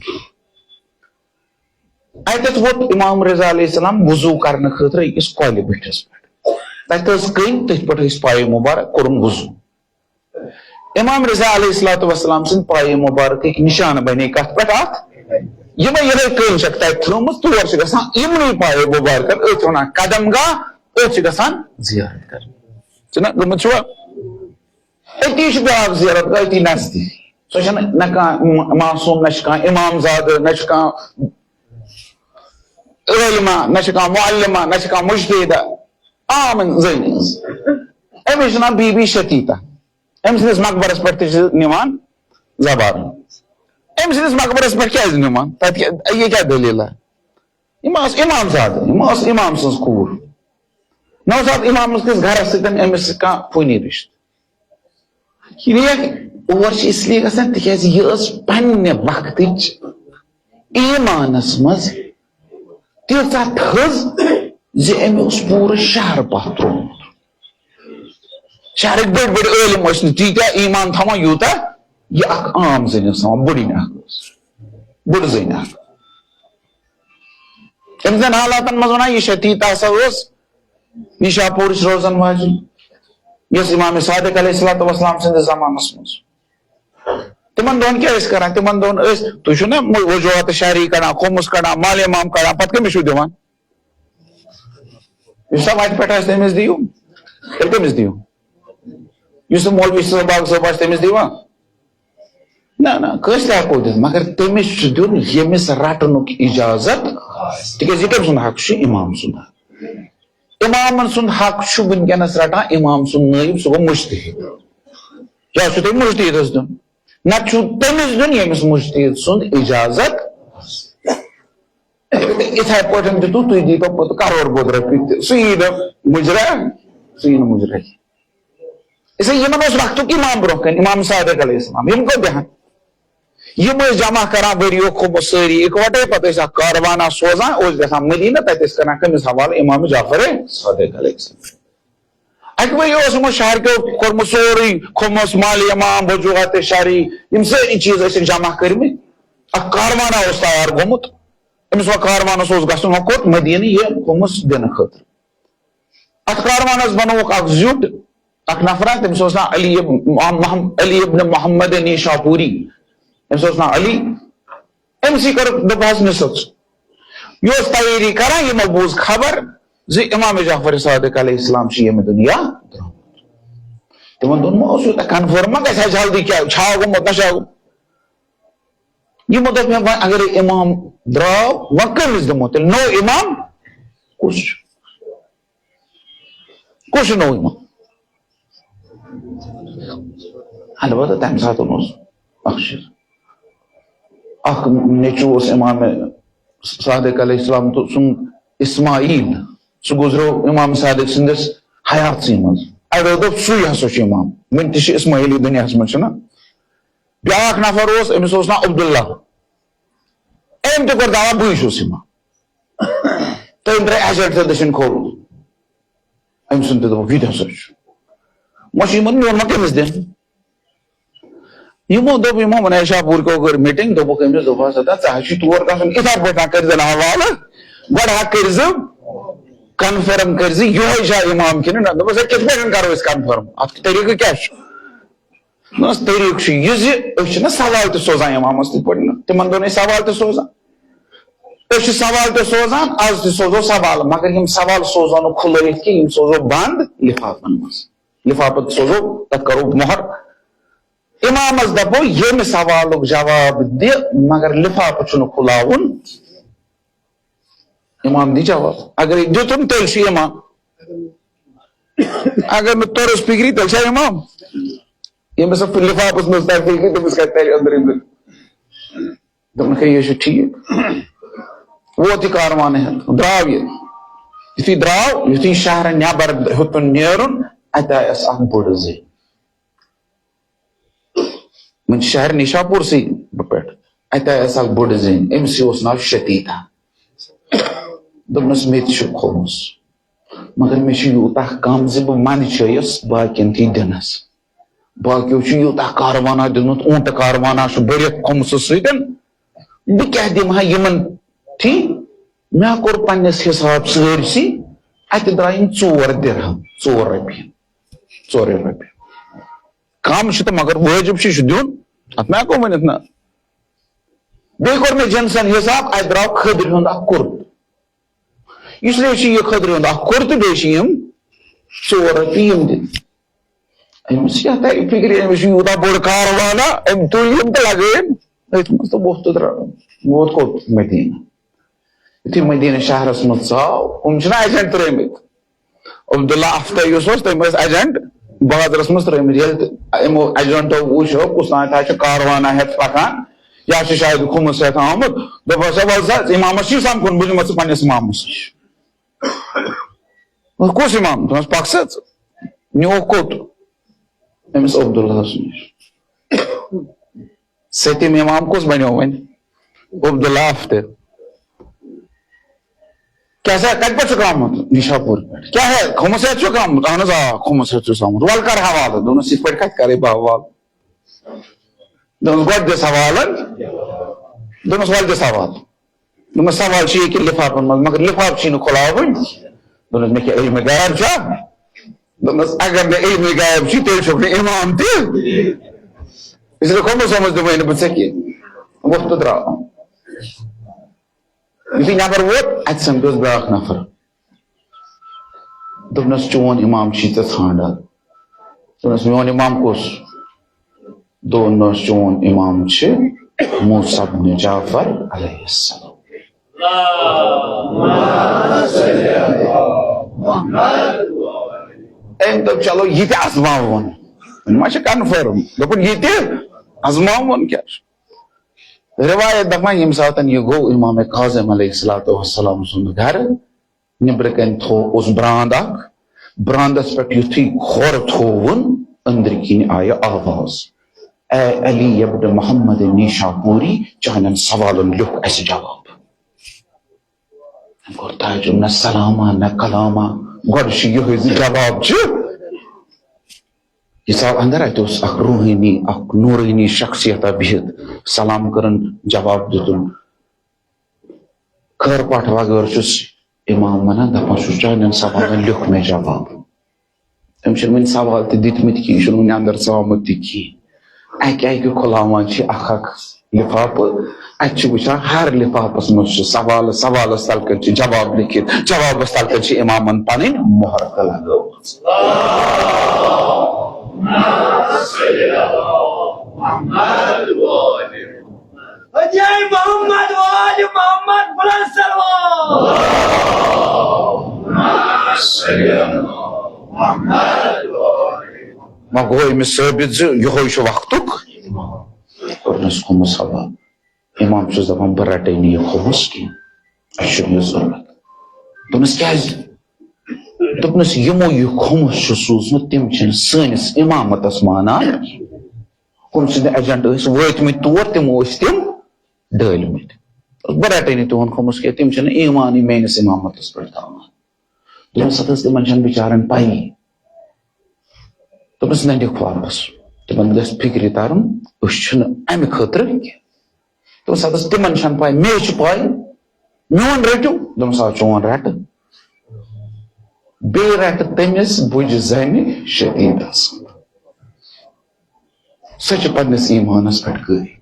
اتٮ۪تھ ووت امام رضا علیہ السلام وضو کرنہٕ خٲطرٕ أکِس کۄلہِ بٔٹھِس پٮ۪ٹھ۔ تتہِ ٲس کٔنۍ، تٔتھۍ پٮ۪ٹھ ٲسۍ پایہِ مبارک، کوٚرُن وضو۔ امام رضا علیہ الصلوۃ والسلام سٕنٛدۍ پایہِ مبارکٕکۍ نشانہٕ بنے کتھ پٮ۪ٹھ؟ اتھ۔ یِمے یِہے کٔنۍ چھکھ تتہِ تھٲومٕژ، تور چھِ گژھان یِمنٕے پایہِ مبارکن، أتھۍ چھِ ونان قدم گاہ، أتھۍ چھِ گژھان زیارت کرنہِ۔ چھُنہ گوٚمُت چھُوا؟ أتی چھُ بیٛاکھ زیارت گاہ، أتی نزدیٖک۔ سۄ چھَنہٕ نہ کانٛہہ م-، معصوم، نہ چھُ کانٛہہ امام زادٕ، نہ چھُ کانٛہہ عٲلمہ، نہ چھُ کانٛہہ معلمہ، نہ چھُ کانٛہہ مجتہدہ، عام زٔنۍ ہٕنٛز۔ أمِس چھُ ناو بی بی شتیٖتا۔ أمۍ سٕنٛدِس مقبرس پٮ۪ٹھ تہِ چھِ نِوان زبان۔ أمۍ سٕنٛدِس مقبرس پٮ۪ٹھ کیٛازِ نِوان؟ تَتہِ کیٛاہ، یہِ کیٛاہ دٔلیٖلہ؟ یِم ٲس امام زادٕ، یِم ٲس امام سٕنٛز کوٗر۔ نہ اوس اتھ امامس کِس گرس سۭتۍ أمِس کانٛہہ خوٗنی رِشتہٕ۔ یہِ ریکھ اور چھِ اس لیے گژھان، تِکیازِ یہِ ٲس پننہِ وقتٕچ ایمانس منٛز تیٖژاہ تھٔز زِ أمۍ اوس پوٗرٕ شہر پتھ ترٛوومُت۔ شہرٕکۍ بٔڑۍ بٔڑۍ عٲلم ٲسۍ نہٕ تیٖتیٛاہ ایمان تھاوان یوٗتاہ یہِ اکھ عام زٔنۍ ٲس تھاوان، بٔڑٕنۍ اکھ ٲس، بٔڑ زٔنۍ اکھ۔ أمۍ سٕنٛدٮ۪ن حالاتن منٛز ونان، یہِ شتیٖتا ہسا ٲس نیشاپورٕچ روزن واجِنۍ، یۄس امام صادق علیہ الصلوۃ والسلام سٕنٛدِس زمانس منٛز۔ تِمن دۄہن کیٛاہ ٲسۍ کران؟ تِمن دۄہن ٲسۍ، تُہۍ چھِو نا وجوہات شرعی کڑان، خُمُس کڑان، مال امام کڑان، پتہٕ کٔمِس چھِو دِوان؟ یُس سا وتہِ پٮ۪ٹھ آسہِ، تٔمِس دِیِو۔ تیٚلہِ کٔمِس دِیِو؟ یُس سا مولوی صٲب، باغ صٲب آسہِ، تٔمِس دِیِوا؟ نہ، نہ، کٲنٛسہِ تہِ ہٮ۪کو دِتھ، مگر تٔمِس چھُ دیُن، ییٚمِس رٹنُک اجازت آسہِ۔ تِکیٛازِ یہِ کٔمۍ سُنٛد حق چھُ؟ امام سُنٛد حق۔ امامن سُنٛد حق چھُ وٕنکیٚنس رٹان امام سُنٛد نٲیِب، سُہ گوٚو مجتہد۔ یا چھُ تۄہہِ مجتہدس دیُن، نتہٕ چھُ تٔمِس دیُن، ییٚمِس مجتہد سُنٛد اجازت۔ اِتھے پٲٹھۍ دِتو تُہۍ، دیٖتو پتہٕ کرور بوٚد رۄپیہِ تہِ، سُہ یی نہٕ مُجرا، سُہ یی نہٕ مُجرا۔ اس لیے یِمن اوس وقتُک امام برونٛہہ کنہِ، امام صادق علیہ السلام۔ یِم کوٚت بیٚہن؟ یِم ٲسۍ جمع کران ؤریُک خُمُس سٲری اِکوٹے، پتہٕ ٲسۍ اکھ کاروانہ سوزان، اوس گژھان مدینہ، تتہِ ٲسۍ کران کٔمِس حوالہٕ؟ امام جعفر صادق علیہ السلام۔ اکہِ ؤریہِ اوس یِمو شہر کیو کوٚرمُت سورُے، خُمُس، مال امام، وجوہات شرعی، یِم سٲری چیٖز ٲسِکھ جمع کٔرمٕتۍ۔ اکھ کاروانہ اوس تیار گوٚمُت، أمِس وۄنۍ کاروانس اوس گژھُن وۄنۍ کوٚت؟ مدینہ، یہِ خُمُس دِنہٕ خٲطرٕ۔ اتھ کاروانس بنووُکھ اکھ زیُٹھ، اکھ نفرا، تٔمِس اوس ناو علی ابن محم-، علی ابن محمد نیشاپوری۔ أمِس اوس ناو علی۔ أمۍ سٕے کٔر، دوٚپہَس، نِسَس۔ یہِ اوس تیٲری کران، یِمو بوٗز خبر زِ امام جعفر صادق علیہ السلام چھُ ییٚمہِ دُنیا درٛامُت۔ تِمن دۄہن ما اوس یوٗتاہ کنفٲرم، ما گژھِ ہا جلدی، کیٛاہ چھا گوٚمُت، نہ چھا گوٚمُت؟ یِمو دوٚپ مےٚ، وۄنۍ اگرے امام درٛاو، وۄنۍ کٔمِس دِمو تیٚلہِ نوٚو امام؟ کُس چھُ؟ کُس چھُ نوٚو امام؟ البتہ تَمہِ ساتہٕ اوس اکھ چیٖز، اکھ نیٚچوٗ اوس امام صادق علیہ السلام تہٕ سُنٛد اسماعیل، سُہ گُزریو امام صادق سٕنٛدِس حیاتسٕے منٛز۔ اَڑیو دوٚپ، سُے ہسا چھُ امام، وٕنہِ تہِ چھُ اسماعیل یہِ دُنیاہَس منٛز، چھُنہ؟ بیٛاکھ نفر اوس، أمِس اوس ناو عبداللہ، أمۍ تہِ کوٚر دعویٰ، بٕے چھُس امام۔ تٔمۍ ترٛٲے ایجنٹ تہٕ دٔچھِنۍ کھووُر۔ أمۍ سُنٛد تہِ دوٚپُکھ، یہِ تہِ ہسا چھُ۔ وۄنۍ چھُ یِمن میون ما کٔمِس دِنۍ؟ یِمو دوٚپ، یِمو نیشاپوٗر کیو کٔر میٖٹِنٛگ، دوٚپُکھ أمِس، دوٚپُکھ، ہسا، ژٕ حظ چھُے تور گژھُن، یِتھَے پٲٹھۍ کر زن حوالہٕ، گۄڈٕ ہا کٔرۍ زِ کنفرم کٔرۍ زِ، یِہوٚے چھا اِمام کِنہٕ نہ؟ دوٚپُس، ہے، کِتھ پٲٹھۍ کرو أسۍ کنفرم؟ اَتھ طریٖقہٕ کیٛاہ چھُ؟ نہ حظ، طریٖقہٕ چھُ یہِ زِ أسۍ چھِنہ سوال تہِ سوزان اِمامَس تِتھ پٲٹھۍ نہٕ۔ تِمَن دۄہَن ٲسۍ سوال تہِ سوزان۔ أسۍ چھِ سوال تہِ سوزان، آز تہِ سوزو سوال، مگر یِم سوال سوزو نہٕ کھُلٲیِتھ کینٛہہ، یِم سوزو بنٛد لِفافَن منٛز۔ لِفافہٕ سوزو، تَتھ کَرو مۄہر۔ اِمامَس دَپو، ییٚمہِ سوالُک جواب دِ، مگر لِفافہٕ چھُنہٕ کھُلاوُن۔ اِمام دی جواب۔ اگرے دیُتُن، تیٚلہِ چھُ اِمام۔ اگر نہٕ توٚرُس فِکری، تیٚلہِ چھا اِمام؟ ییٚمِس سُہ لِفافَس منٛز تَرِ فِکری، تٔمِس کَتہِ تَرِ أنٛدرٕ أنٛدرٕ؟ دوٚپُن، ہے، یہِ چھُ ٹھیٖک۔ ووت یہِ کاروان ہٮ۪تھ، درٛاو یہِ۔ یُتھُے درٛاو، یُتھُے شہرٕ نٮ۪بر ہیوٚتُن نیرُن، اَتہِ آیَس اَکھ بٔڑ زٔنۍ۔ وۄنۍ چھِ شہر نِشاپوٗرسٕے پٮ۪ٹھ۔ اَتہِ آیہِ اَسہِ اَکھ بٔڑ زٔنۍ، أمِس اوس ناو شتیٖتا۔ دوٚپنَس، "مےٚ تہِ چھُ کھوٚمُس، مگر مےٚ چھُ یوٗتاہ کَم زِ بہٕ منٛدچھٲیَس باقیَن تھی دِنَس۔ باقیو چھُ یوٗتاہ کاروانہ دیُتمُت، اوٗنٛٹہٕ کاروانہ چھُ بٔرِتھ کھوٚمسہٕ سۭتۍ، بہٕ کیٛاہ دِمہٕ ہا یِمَن تھی؟" مےٚ کوٚر پنٛنِس حِساب سٲرسٕے، اَتہِ درٛاے یِم ژور درہم، ژور رۄپیہِ، ژورَے رۄپیہِ۔ کَم چھُ تہٕ مگر وٲجِب چھُ، یہِ چھُ دیُن، اَتھ مہ ہٮ۪کو ؤنِتھ نہ۔ بیٚیہِ کوٚر مےٚ جِنسَن حِساب، اَتہِ درٛاو کھٔدرِ ہُنٛد اَکھ کُرتہٕ۔ اس لیے چھُ یہِ کھٔدرِ ہُنٛد اَکھ کُرتہٕ، بیٚیہِ چھِ یِم ژور رۄپیہِ یِم دِنۍ۔ أمِس کیٛاہ تَرِ فِکرِ، أمِس چھُ یوٗتاہ بوٚڑ کاروانہ، أمۍ تُلۍ یِم تہٕ لگٲیِم أتھۍ منٛز تہٕ ووٚتھ تہٕ درٛاو، ووت کوٚت؟ مدیٖنہ۔ یُتھُے مدیٖنہ شہرس منٛز ژاو، یِم چھِنہ ایجنٹ ترٛٲومٕتۍ؟ عبداللہ افتح یُس اوس، تٔمۍ ٲسۍ ایجنٹ بازرس منٛز ترٛٲومٕتۍ۔ ییٚلہِ تہِ یِمو ایجنٹو وُچھ، ہو، کُس تام تھا چھُ کاروانہ ہٮ۪تھ پکان، یا چھُ شاید کھُمُس ہٮ۪تھ آمُت، دوٚپُس، "ہے، وَلہٕ سا، اِمامَس چھُے سَمکھُن، بہٕ نِمَتھ ژٕ پنٛنِس اِمامَس نِش۔" "کُس اِمام؟" دوٚپمَس، "پَکھ سا ژٕ۔" نیوٗکھ کوٚت؟ أمِس عبداللہَس نِش۔ سٔتِم اِمام کُس بَنیو وۄنۍ؟ عبداللہ افتح۔ "کیٛاہ سا، کَتہِ پٮ۪ٹھ چھُکھ آمُت؟" "نِشاپوٗر پٮ۪ٹھ۔" "کیٛاہ ہے، کھُمُس ہٮ۪تھ چھُکھ آمُت؟" "اَہَن حظ، آ، کھُمُس ہٮ۪تھ چھُس آمُت۔" "وَلہٕ کَر حوالہٕ۔" دوٚپنَس، "یِتھ پٲٹھۍ کَتہِ کَرَے بہٕ حوالہٕ؟" دوٚپنَس، "گۄڈٕ دِس حوالہٕ۔" دوٚپنَس، "وَلہٕ دِس حوالہٕ۔" دوٚپمَس، "سوال چھُ یہِ کہِ لِفافَن منٛز، مگر لِفاف چھُے نہٕ کھُلاوٕنۍ۔" دوٚپنَس، "مےٚ کیٛاہ علمِ غیب چھا؟" دوٚپمَس، "اگر نہٕ علمِ غیب چھُے، تیٚلہِ چھُکھ نہٕ اِمام تہِ۔ اس لیے کھوٚمُت سمجھ دِمَے نہٕ بہٕ ژےٚ کینٛہہ۔" ووٚتھ تہٕ درٛاو۔ یُتھُے نٮ۪بر ووت، اَتہِ سَمکھیوس بیٛاکھ نفر۔ دوٚپنَس، "چون اِمام چھُے ژےٚ ژھانٛڈان۔" دوٚپنَس، "میون اِمام کُس؟" دوٚپنَس، "چون اِمام چھُ موسیٰ بن جعفر علیہ السلام۔" أمۍ دوٚپ، "چلو، یہِ تہِ آزماوون۔ وۄنۍ ما چھِ کنفٲرم؟" دوٚپُن، "یہِ تہِ آزماوون، کیٛاہ چھُ؟" روایت دپان، ییٚمہِ ساتن یہِ گوٚو امام کاظم علیہ الصلوۃ والسلام سُنٛد گرٕ، نیٚبرٕ کنہِ تھوٚو، اوس براند اکھ، براندس پٮ۪ٹھ یُتھُے کھۄر تھووُن، أنٛدرٕ کِنۍ آیہِ آواز، "اے علی ابن محمد نیشاپوری، چانٮ۪ن سوالن لیوٚکھ اسہِ جواب۔" أمۍ کوٚر تعجب، نہ سلاما، نہ کلاما، گۄڈٕ چھُ یِہوٚے زِ جواب چھُ۔ یہِ ژاو اندر، اتہِ اوس اکھ روحٲنی، اکھ نورٲنی شخصیتا بِہِتھ، سلام کٔرٕن، جواب دیُتُن۔ خٲر پاٹھ وغٲر چھُس امام ونان، دپان چھُس، "چانٮ۪ن سوالن لیوٚکھ مےٚ جواب۔" أمۍ چھِنہٕ وُنہِ سوال تہِ دِتمٕتۍ کِہیٖنۍ، یہِ چھُنہٕ وُنہِ اندر ژامُت تہِ کِہیٖنۍ۔ اکہِ اکہِ کھُلاوان چھِ اکھ اکھ لفافہٕ، اتہِ چھِ وٕچھان ہر لفافس منٛز چھُ سوال، سوالس تل کَنۍ چھِ جواب لیکھِتھ، جوابس تل کَنۍ چھِ امامن پنٕنۍ مۄہر تہِ لگٲومٕژ۔ حجی محمد وآل محمد بلند صلوات۔ وۄنۍ گوٚو أمِس ثٲبت زِ یِہوٚے چھُ وقتُک۔ کوٚرنَس کھوٚمُس حوالہٕ۔ امام چھُس دپان، "بہٕ رٹے نہٕ یہِ کھوٚمُس کینٛہہ، اَسہِ چھُنہٕ یہِ ضروٗرت۔" دوٚپنَس، "کیٛازِ؟" دوٚپنَس، "یِمو یہِ کھوٚمُس چھُ سوٗزمُت، تِم چھِنہٕ سٲنِس امامتس مانان۔ کُنہِ سٕنٛدِ ایجنٹ ٲسۍ وٲتمٕتۍ تور، تِمو ٲسۍ تِم ڈٲلمٕتۍ۔ بہٕ رٹے نہٕ تِہُنٛد کھوٚمُس کینٛہہ، تِم چھِنہٕ ایمانٕے میٲنِس امامتس پٮ۪ٹھ تھاوان۔" دوٚپمَس، "اَتھ ٲس تِمن چھَنہٕ بِچارَن پَیی۔" دوٚپمَس، "نہ دِکھ واپس، تِمن گژھِ فِکرِ تَرُن، أسۍ چھِنہٕ اَمہِ خٲطرٕ کینٛہہ۔" دوٚپمَس، "اَتھ ٲس تِمن چھَنہٕ پَے، مے چھِ پَے، میون رٔٹِو۔" دوٚپمَس، "آ، چون رَٹہٕ، بیٚیہِ رَٹہٕ تٔمِس بُجہِ زَنہِ شدیٖدَس، سۄ چھِ پننِس ایٖمانَس پٮ۪ٹھ گٔے۔"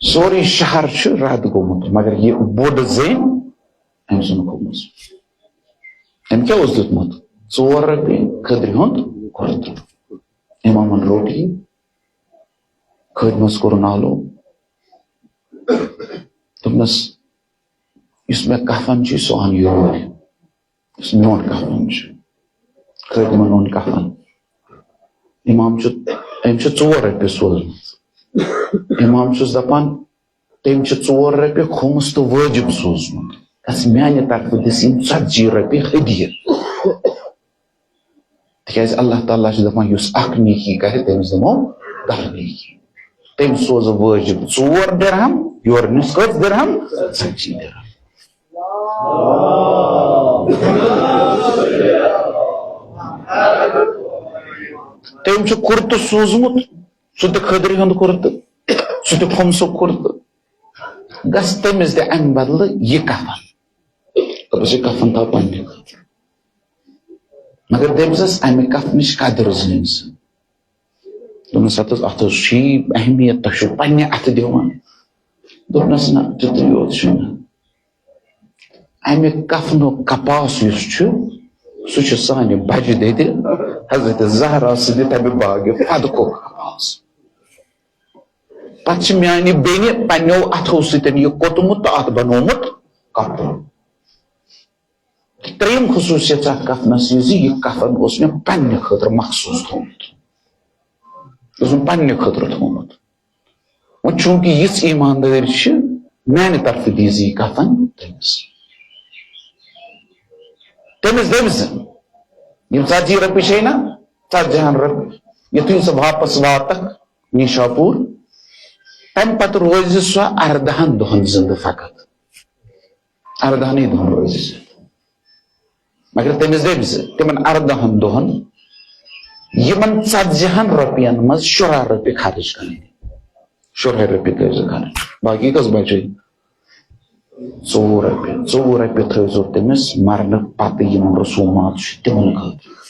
سورُے شہر چھُ رد گوٚمُت، مگر یہِ بوٚڑ زٔنۍ، أمۍ سُنٛد گوٚمُت۔ أمۍ کیٛاہ اوس دیُتمُت؟ ژور رۄپیہِ کھٔدرِ ہُنٛد کُرتہٕ۔ اِمامن روٚٹ یہِ، خٲدمس کوٚرُن آلو۔ دوٚپنس، "یُس مےٚ کفن چھُ، سُہ اَن یور۔" یُس میون کفن چھُ۔ خٲدمن اوٚن کفن۔ امام چھُ، أمۍ چھِ ژور رۄپیہِ سوزمٕژ۔ امام چھُس دپان، تٔمۍ چھِ ژور رۄپیہِ کھوٚمُس تہٕ وٲجِب سوزمُت۔ گژھ میانہِ طرفہٕ دِس یِم ژتجی رۄپیہِ ہدیہِ۔ تِکیازِ اللہ تعالیٰ چھُ دپان، یُس اکھ نیکی کرِ، تٔمِس دِمو دَہ نیکی۔ تٔمۍ سوزٕ وٲجِب ژور درہم، یورٕ نِس کٔژ درہم؟ ژَتجی درہم۔ تٔمۍ چھُ کُرتہٕ سوٗزمُت، سُہ تہِ کھٔدرِ ہُنٛد کُرتہٕ، سُہ تہِ خُمسُک کُرتہٕ۔ گژھ تٔمِس دِ اَمہِ بدلہٕ یہِ کفن۔ دوٚپُس، یہِ کفن تھاو پننہِ خٲطرٕ۔ مگر دٔپۍ زَس، اَمہِ کفنٕچ قدٕر زٲنۍ زِ۔ دوٚپنَس، ہتہٕ حظ، اَتھ حظ چھُ یی اہمیت، تۄہہِ چھُو پننہِ اَتھٕ دِوان۔ دوٚپنَس، نہ، تیُتُے یوت چھُنہٕ۔ اَمہِ کفنُک کپاس یُس چھُ، سُہ چھُ سانہِ بجہِ دٔدِ حضرت زہرا سٕنٛدِ تَمہِ باغِ فدقُک کپاس۔ پتہٕ چھِ میانہِ بیٚنہِ پننیو اَتھو سۭتۍ یہِ کوٚتمُت تہٕ اَتھ بنوومُت کپُر۔ تہٕ ترٛیٚیِم خصوٗصیت چھِ اَتھ کفنَس یہِ زِ یہِ کفن اوس مےٚ پننہِ خٲطرٕ مخصوٗص تھوٚومُت۔ یہِ اوس مےٚ پننہِ خٲطرٕ تھوٚومُت۔ وۄنۍ چوٗنٛکہِ یِژھ ایٖماندٲری چھِ، میانہِ طرفہٕ دیٖزِ یہِ کفن تٔمِس۔ تٔمِس دٔپۍ زِ یِم ژتجی رۄپیہِ چھے نہ، ژتجی ہن رۄپیہِ، یُتھُے سُہ واپس واتکھ نیشاپوٗر، تمہِ پتہٕ روزِ سۄ اردہن دۄہن زندٕ فقط۔ اردہنٕے دۄہن روزِ سۄ۔ مگر تٔمِس دٔپۍ زِ تِمن اردہن دۄہن یِمن ژتجی ہن رۄپین منٛز شُراہ رۄپیہِ خرٕچ کرٕنۍ۔ شُراہ رۄپیہِ کٔرۍ زِ خرٕچ، باقی کٔژ بچے؟ ژوٚوُہ رۄپیہِ۔ ژوٚوُہ رۄپیہِ تھٲوزیٚو تٔمِس مرنہٕ پتہٕ یِم رسومات چھِ تِمن خٲطرٕ۔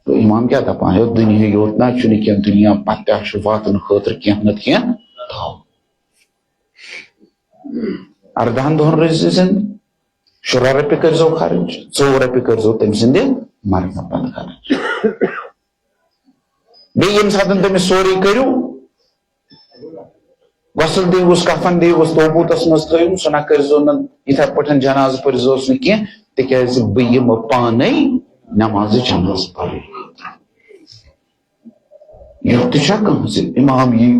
تہٕ امام کیٛاہ دپان؟ ہے، دُنیا یوت نہ چھُنہٕ کینٛہہ، دُنیا پتہٕ تہِ چھُ واتنہٕ خٲطرٕ کینٛہہ نتہٕ کینٛہہ تھاوُن۔ اردہن دۄہن روٗزِ زِنٛدٕ، شُراہ رۄپیہِ کٔرۍزیٚو خرٕچ، ژوٚوُہ رۄپیہِ کٔرۍزیٚو تٔمۍ سٕنٛدِ مرنہٕ پتہٕ خرٕچ۔ بیٚیہِ ییٚمہِ ساتہٕ تٔمِس سورُے کٔرِو، غسل دیٖوُس، کفن دیٖوُس، توبوٗتس منٛز تھٲیِو، سُہ نہ کٔرۍزیٚو نہٕ یِتھے پٲٹھۍ، جنازٕ پٔرۍزیٚوس نہٕ کینٛہہ، تِکیازِ بہٕ یِمہٕ پانے نمازِ جنازٕ پرنہٕ خٲطرٕ۔ یُتھ تہِ چھا کانٛہہ زِ امام یی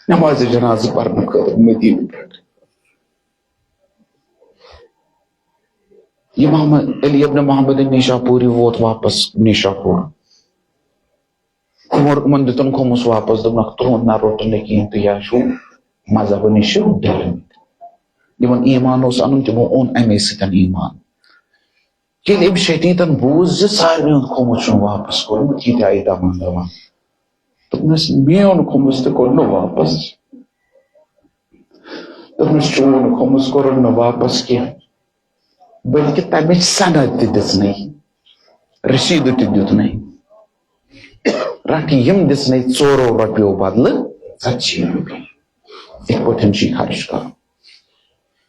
نمازِ جنازٕ پرنہٕ خٲطرٕ مدینہٕ پٮ۪ٹھ؟ امام علی ابن محمد نیشاپوری ووت واپس نیشاپور۔ عمر، یِمن دیُتُن خُمُس واپس، دوٚپنکھ، تُہُنٛد نہ روٚٹ نہٕ کِہیٖنۍ، تُہۍ ہا چھِو مذہبہٕ نِش ڈٔلمٕتۍ۔ یِمن ایمان اوس اَنُن، تِمو اوٚن اَمے سۭتۍ ایمان۔ ییٚلہِ أمۍ شدیٖدن بوٗز زِ سارنٕے ہُنٛد خُمُس چھُنہٕ واپس کوٚرمُت، یہِ تہِ آیہِ دَوان دَوان۔ دوٚپنَس، میون خُمُس تہِ کوٚر نہٕ واپس۔ دوٚپنَس، چون خُمُس کوٚرُن نہٕ واپس کینٛہہ، بلکہِ تَمِچ سند تہِ دِژنَے، رسیٖدٕ تہِ دیُتنَے۔ رَٹھ، یِم دِژنَے ژورو رۄپیو بدلہٕ ژتجی رۄپیہِ۔ یِتھ پٲٹھۍ چھُ یہِ خرٕچ کرُن۔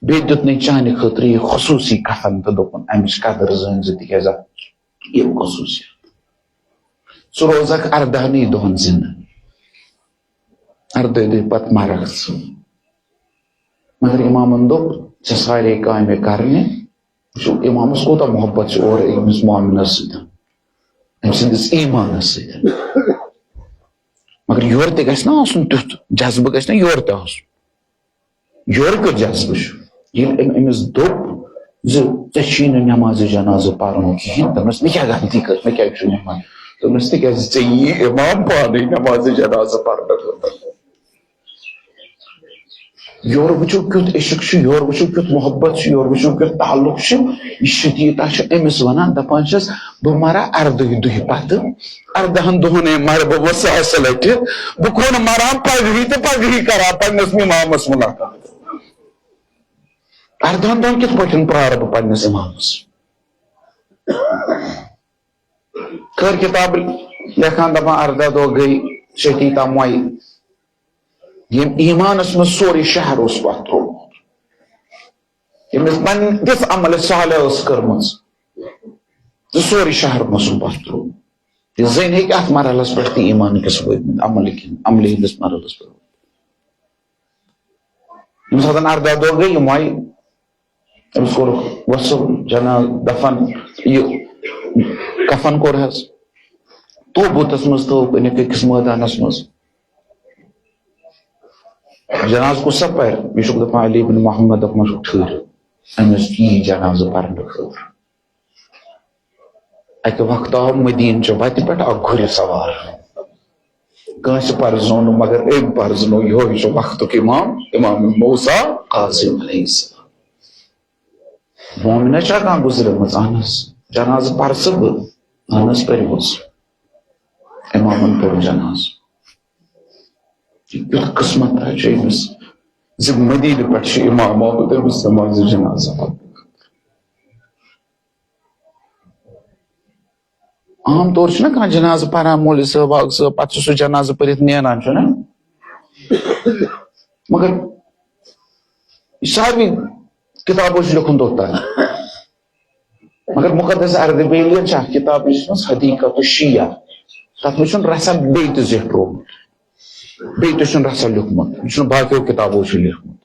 بیٚیہِ دیُتنَے چانہِ خٲطرٕ یہِ خصوٗصی کفن تہٕ دوٚپُن، اَمِچ قدٕر زٲنۍ زِ، تِکیازِ اَتھ چھِ یِم خصوٗصیت۔ ژٕ روزکھ اردہنٕے دۄہن زِندٕ، اردٲہہِ دۄہہِ پتہٕ مرکھ ژٕ۔ مگر امامن دوٚپ، ژےٚ سارے کامہِ کرنہِ۔ وٕچھِو، امامس کوٗتاہ محبت چھُ اورٕ أمِس مؤمنس سۭتۍ، أمۍ سٕنٛدِس ایٖمانس سۭتۍ۔ مگر یورٕ تہِ گژھِ نہ آسُن تیُتھ جذبہٕ، گژھِ نہ یورٕ تہِ آسُن۔ یورٕ کیُتھ جذبہٕ چھُ؟ ییٚلہِ أمۍ أمِس دوٚپ زِ ژےٚ چھی نہٕ نمازِ جنازٕ پرُن کِہیٖنۍ، دوٚپنَس، مےٚ کیٛاہ غلطی کٔر؟ مےٚ کیٛازِ چھُ نہٕ یِوان؟ دوٚپنَس، تِکیٛازِ ژےٚ یی امام پانَے نمازِ جنازٕ پرنہٕ خٲطرٕ۔ یورٕ وٕچھِو کیُتھ عشق چھُ، یورٕ وٕچھِو کیُتھ محبت چھُ، یورٕ وٕچھِو کیُتھ تعلق چھُ۔ یہِ شدیٖدہ چھُ أمِس وَنان، دَپان چھَس، بہٕ مَرا اَردٕہہِ دۄہہِ پَتہٕ، اَردَہَن دۄہَن ہے مَرٕ بہٕ، بہٕ ساسہٕ لَٹہِ۔ بہٕ کونہٕ مَران پَگہٕے تہٕ پَگہٕے کَران پنٛنِس اِمامَس مُلاقات۔ اَردَہَن دۄہَن کِتھ پٲٹھۍ پرٛارٕ بہٕ پنٛنِس اِمامَس؟ کٔر کِتاب لیکھان، دَپان، اَرداہ دۄہ گٔے، شدیٖدہ مۄیہِ۔ ییٚمۍ ایٖمانَس منٛز سورُے شہر اوس پَتھ ترٛوومُت، ییٚمِس پنٕنۍ تِژھ عملِ صالح ٲس کٔرمٕژ، تہٕ سورُے شہر اوسُن پَتھ ترٛوومُت۔ تہٕ زٔنۍ ہیٚکہِ اَتھ مرحلَس پٮ۪ٹھ تہِ ایٖمان کِس وٲتمٕتۍ، عملہِ کِنۍ، عملہِ ہِنٛدِس مرحلَس پٮ۪ٹھ۔ ییٚمہِ ساتَن اَرداہ دۄہ گٔے، یِم آیہِ، أمِس کوٚرُکھ غسل، جنازٕ، دفن، یہِ کفن کوٚر حظ، توبوٗتَس منٛز تھوٚوُکھ أنِکھ أکِس مٲدانَس منٛز۔ جنازٕ کُس سا پَرِ؟ یہِ چھُکھ دَپان علی بن محمد، دَپان چھُکھ، ٹھٔہرِو، أمِس یی جنازٕ پَرنہٕ خٲطرٕ۔ اَکہِ وقتہٕ آو مدیٖنہٕ چہِ وَتہِ پٮ۪ٹھ اَکھ گُرِ سوار۔ کٲنٛسہِ پرزنوو نہٕ، مگر أمۍ پرزنوو، یِہوٚے چھُ وقتُک امام، امام موسیٰ کاظم علیہ السلام۔ مومنہ چھا کانٛہہ گُزریمٕژ؟ اہن حظ۔ جنازٕ پرٕ ژٕ؟ بہٕ؟ اہن حظ، پٔرِو حظ۔ امامن پوٚر جنازٕ۔ یہِ کیُتھ قٕسمت چھُ أمِس زِ مدیٖنہٕ پٮ۪ٹھ چھُ امام آمُت أمِس نمازِ جنازٕ پرنہٕ خٲطرٕ۔ عام طور چھُنہ کانٛہہ جنازٕ پران، مولوی صٲب، آغا صٲب، پتہٕ چھُ سُہ جنازٕ پٔرِتھ نیران، چھُنہ؟ مگر یہِ ساروٕے کِتابو چھُ لیوٚکھمُت اوٚت تام۔ مگر مُقدس اردبیلیَن چھِ اکھ کِتاب، یُس منٛز حدیقت الشیعہ، تَتھ منٛز چھُنہٕ رژھا بیٚیہِ تہِ زیٹھرومُت، بیٚیہِ تہِ چھُنہٕ رژھا لیوٚکھمُت، یہِ چھُنہٕ باقیو کِتابو چھُ لیوٚکھمُت۔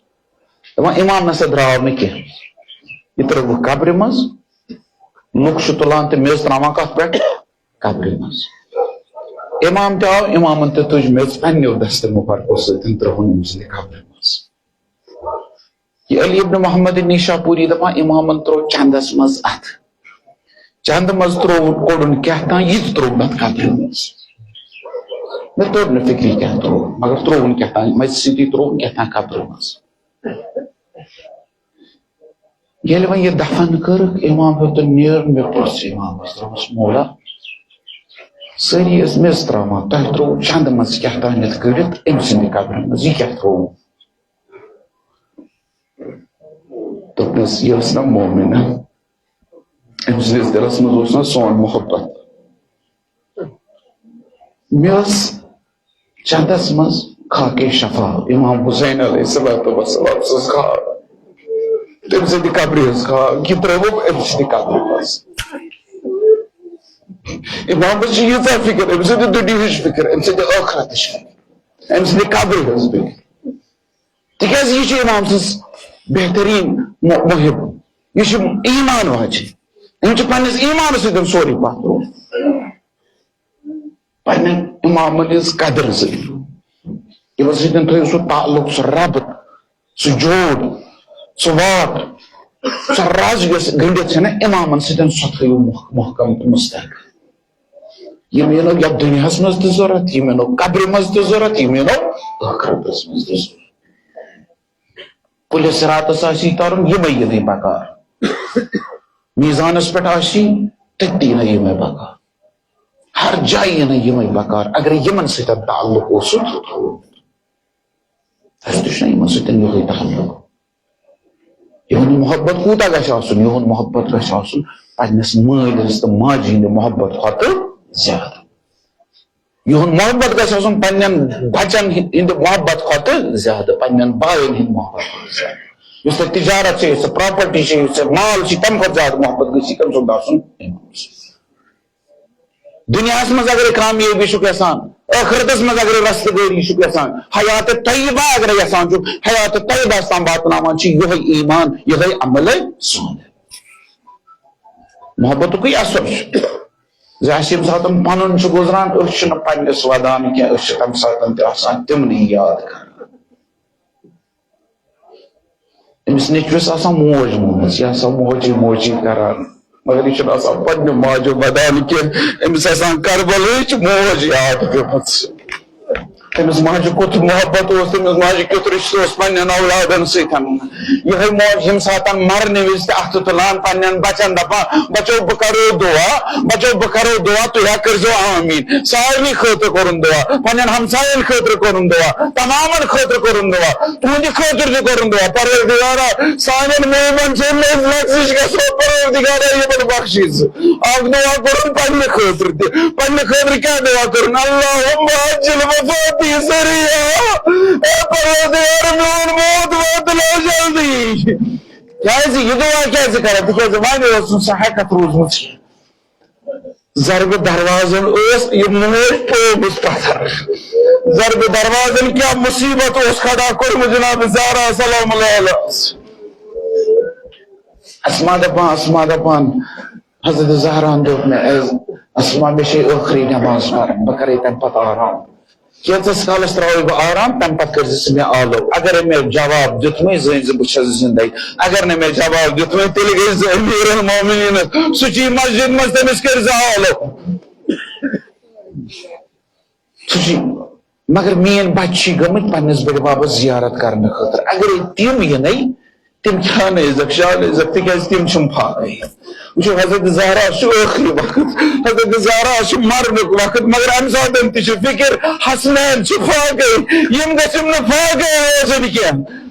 دَپان، امام نسا درٛاو نہٕ کینٛہہ، یہِ ترٛٲوٕکھ قبرِ منٛز، لُکھ چھِ تُلان تہٕ میٚژ ترٛاوان کَتھ پٮ۪ٹھ؟ قبرِ منٛز۔ امام تہِ آو، امامن تہِ تُج میٚژ پننیو دستہٕ مُبارکو سۭتۍ، ترٛٲوٕن أمۍ سٕنٛدِ قبرِ منٛز۔ یہِ علی ابن محمد نیشاپوری دپان، امامن ترٛوو چندس منٛز اتھٕ۔ چندٕ منٛز ترٛووُن، کوٚڑُن کیٛاہ تام، یہِ تہِ ترٛووُن اتھ قبرِ منٛز۔ مےٚ توٚر نہٕ فکرِ کیٛاہ ترٛووُن، مگر ترٛووُن کیٛاہ تام، مجلسٕے ترٛووُن کیٛاہ تام قبرِ منٛز۔ ییٚلہِ وۄنۍ یہِ دفن کٔرٕکھ، امام ہیوٚتُن نیرُن، مےٚ پرٛژھ امامس، دوٚپمس، مولا، سٲری ٲسۍ میٚژ ترٛاوان، تۄہہِ ترٛووُ چندٕ منٛز کیٛاہ تام یتھ کٔڑِتھ أمۍ سٕنٛدِ قبرِ منٛز، یہِ کیٛاہ ترٛووُ؟ دوٚپنَس، یہِ ٲس نہ مومنہ۔ أمۍ سٕنٛدِس دِلَس منٛز اوس نہ سون محبت۔ مےٚ ٲس چندَس منٛز خاکے شفا، امام حسین علیہ الصلوۃ والسلام سٕنٛز خاک، تٔمۍ سٕنٛدِ قبرِ ہٕنٛز خاک، یہِ ترٛٲوٕم أمۍ سٕنٛدِ قبرِ منٛز۔ امامس چھِ ییٖژاہ فکر، أمۍ سٕنٛدِ دُنیاہٕچ فکر، أمۍ سٕنٛدِ ٲخرتٕچ فکر، أمۍ سٕنٛدِ قبرِ ہٕنٛز فکر۔ تِکیٛازِ یہِ چھُ امام سٕنٛز بہتریٖن مُ-، محب۔ یہِ چھُ ایمان واجہِ۔ أمۍ چھُ پننِس ایمانس سۭتۍ سورُے پتھ ترٛوومُت۔ پننٮ۪ن امامن ہٕنٛز قدر سۭتۍ۔ یِمن سۭتۍ تھٲیِو سُہ تعلق، سُہ ربط، سُہ جوڑ، سُہ واٹ، سۄ رز یۄس گٔنڈِتھ چھنہ امامن سۭتۍ، سۄ تھٲیِو مح-، محکم تہٕ مستحکم۔ یِم یِنو یتھ دُنیاہس منٛز تہِ ضروٗرت، یِم یِنو قبرِ منٛز تہِ ضروٗرت، یِم یِنو ٲخرتس منٛز تہِ ضروٗرت۔ پُلہِ صراطس آسی ترُن، یِمے یِنٕے بکار۔ میزانس پٮ۪ٹھ آسی، تٔتی یِنٕے یِمے بکار۔ ہر جایہِ یِنٕے یِمے بکار۔ اگرے یِمن سۭتۍ تعلق اوسُکھ، اَسہِ تہِ چھُنہ یِمن سۭتۍ یِہوٚے تعلق۔ یِہُنٛد محبت کوٗتاہ گژھِ آسُن؟ یِہُنٛد محبت گژھِ آسُن پننِس مٲلِس تہٕ ماجہِ ہٕنٛدِ محبت کھۄتہٕ زیادٕ۔ یِہُنٛد محبت گژھِ آسُن پننٮ۪ن بچن ہٕنٛدِ محبت کھۄتہٕ زیادٕ، پننٮ۪ن باین ہٕنٛدِ محبت کھۄتہٕ زیادٕ۔ یُس تۄہہِ تجارت چھِ، یُس تۄہہِ پراپرٹی چھِ، یُس تۄہہِ مال چھِ، تمہِ کھۄتہٕ زیادٕ محبت گژھِ کٔمۍ سُنٛد آسُن؟ امام سُنٛد۔ دُنیاہس منٛز اگرے کامیٲبی چھُکھ یژھان، ٲخرتس منٛز اگرے رستہٕ گٲری چھُکھ یژھان، حیات طیبہ اگرے یژھان چھُکھ، حیات طیبہ تام واتناوان چھُ یِہوٚے ایمان، یِہوٚے عمل صالح۔ محبتُکُے اثر چھُ زِ اَسہِ ییٚمہِ ساتہٕ پَنُن چھُ گُزران، أسۍ چھِنہٕ پنٛنِس وَدان کینٛہہ، أسۍ چھِ تَمہِ ساتہٕ تہِ آسان تِمنٕے یاد کران۔ أمِس نیٚچوِس آسان موج مٲج، یہِ آسان موجی موجی کران، مگر یہِ چھُنہٕ آسان پنٛنہِ ماجہِ وَدان کینٛہہ، أمِس آسان کربلٕچ موج یاد پیٚمٕژ۔ تٔمِس ماجہِ کیُتھ محبت اوس، تٔمِس ماجہِ کیُتھ رِشتہٕ اوس پننٮ۪ن اولادن سۭتۍ۔ یِہوٚے موج ییٚمہِ ساتہٕ مرنہٕ وِزِ تہِ اَتھٕ تُلان پننٮ۪ن بچن دپان، "بچو، بہٕ کرو دُعا، بچو، بہٕ کرو دُعا، تُہۍ ہا کٔرۍزیو آمیٖن۔" سارنٕے خٲطرٕ کوٚرُن دُعا، پننٮ۪ن ہمساین خٲطرٕ کوٚرُن دُعا، تمامن خٲطرٕ کوٚرُن دُعا، تُہنٛدِ خٲطرٕ تہِ کوٚرُن دُعا۔ پروردگارا، سانٮ۪ن مومن چھِ لٔج لغزش گژھان، پروردگارا، یِمن بخشی ژٕ۔ اکھ دُعا کوٚرُن پننہِ خٲطرٕ تہِ۔ پننہِ خٲطرٕ کیٛاہ دُعا کوٚرُن؟ "اللہم عجل وفاتی سریعا۔" اے پروردگار، میون موت واتناو جلدی۔ کیٛازِ یہِ دُعا کیٛازِ کران؟ تِکیٛازِ وۄنۍ ٲس نہٕ سۄ ہٮ۪کتھ روٗزمٕژ۔ ضربہِ دروازن ٲس یہِ موج پیومُت پتھر۔ ضربہِ دروازن کیٛاہ مصیبت اوس کھڑا کوٚرمُت جناب زہرا سلام اللہ علیہا۔ اسما دپان، اسما دپان، حضرت زہراہن دوٚپ مےٚ، "اے اسما، مےٚ چھے ٲخری نماز پرٕنۍ، بہٕ کرے تمہِ پتہٕ آرام۔ کینٛژس کالس ترٛاوے بہٕ آرام، تمہِ پتہٕ کٔرزِ ژٕ مےٚ آلو۔ اگرے مےٚ جواب دیُتمے، زٲنۍ زِ بہٕ چھَس زندے۔ اگر نہٕ مےٚ جواب دیُتمے، تیٚلہِ گٔے زٕ امیر المومنین۔ سُہ چھُ یہِ مسجد منٛز، تٔمِس کٔرزِ آلو۔" سُہ چھُ مگر میٲنۍ بچہِ چھِ گٔمٕتۍ پننِس بٔڑِ ببس زیارت کرنہٕ خٲطرٕ۔ اگرے تِم یِنَے، تِم کھیانٲیزکھ، شانٲیزکھ، تِکیازِ تِم چھِم فاقے۔ وٕچھِو، حضرت زہرا چھُ ٲخری وقت، حضرت زہرا چھُ مرنُک وقت، مگر امہِ ساتہٕ تہِ چھِ فکر، حسنین چھِ فاقے، یِم گژھن نہٕ فاقے روزٕنۍ کینٛہہ۔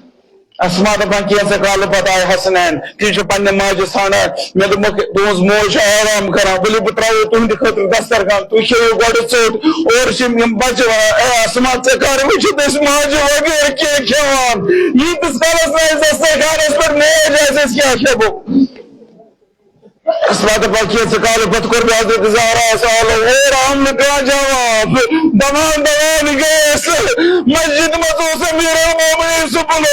اسما دپان، کینٛژھا کالہٕ پتہٕ آے حسنین، تِم چھِ پننہِ ماجہِ ژھانڈان۔ مےٚ دوٚپمَکھ، تُہٕنٛز موج چھِ آرام کران، ؤلِو بہٕ ترٛاوو تُہٕنٛدِ خٲطرٕ دسترخوان، تُہۍ کھیٚیِو گۄڈٕ ژوٚٹ۔ اورٕ چھِ یِم بچہِ وَنان، اے اسما، ژےٚ کر وٕچھِتھ أسۍ ماجہِ وغٲر کینٛہہ کھٮ۪وان؟ ییٖتِس کالس نہٕ اَسہِ دسترخوانس پٮ۪ٹھ موج آسہِ، أسۍ کیٛاہ کھٮ۪مو؟ اسما دپان، کینٛژھا کالہٕ پتہٕ کوٚر مےٚ حضرت زہراہس آلو، اورٕ آو نہٕ کانٛہہ جواب۔ دوان دوان گٔیَس مسجد منٛز، اوس امیر المومنین صبحن،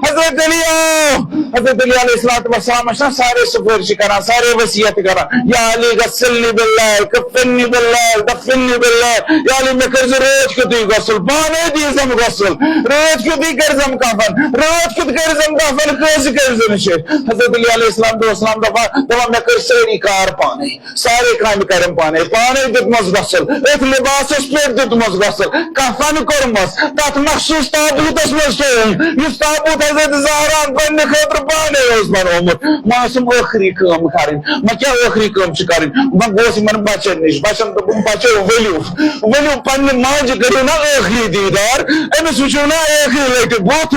حضرت علی آو۔ حضرت علی علیہ الصلوۃ والسلام چھِ نا سارے سفٲرشہِ کران، سارے وصیت کران، یا علی غسلنی باللیل، کفنی باللیل، دفنی باللیل، یا علی مےٚ کٔرۍ زِ رٲتھ کیُتھُے غسل، پانے دیٖزم غسل، رٲتھ کیُتھُے کٔرۍزم کفن، رٲتھ کیُتھ کٔرۍزم دفن، کٲنٛسہِ کٔرۍزِ نہٕ شٲہِد۔ حضرت علی علیہ السلام دوس سلام دپان، دپان مےٚ کٔرۍ سٲری کار پانے۔ سارے کامہِ کَرٮ۪م پانے، پانے دیُتمَس غسل، أتھۍ لباسَس پٮ۪ٹھ دیُتمَس غسل، کفن کوٚرمَس، تَتھ مخصوٗص تابوٗتَس منٛز تھوٚوُم، یُس تابوٗت حضرت زہران پننہِ خٲطرٕ پانے اوس بنوومُت۔ وۄنۍ ٲسٕم ٲخری کٲم کَرٕنۍ۔ وۄنۍ کیٛاہ ٲخری کٲم چھِ کَرٕنۍ؟ وۄنۍ گوس یِمَن بَچَن نِش، بَچَن دوٚپُم، بَچو، ؤلِو، ؤلِو پننہِ ماجہِ کٔرِو نا ٲخری دیٖدار، أمِس وٕچھِو نا ٲخری لَٹہِ بُتھ۔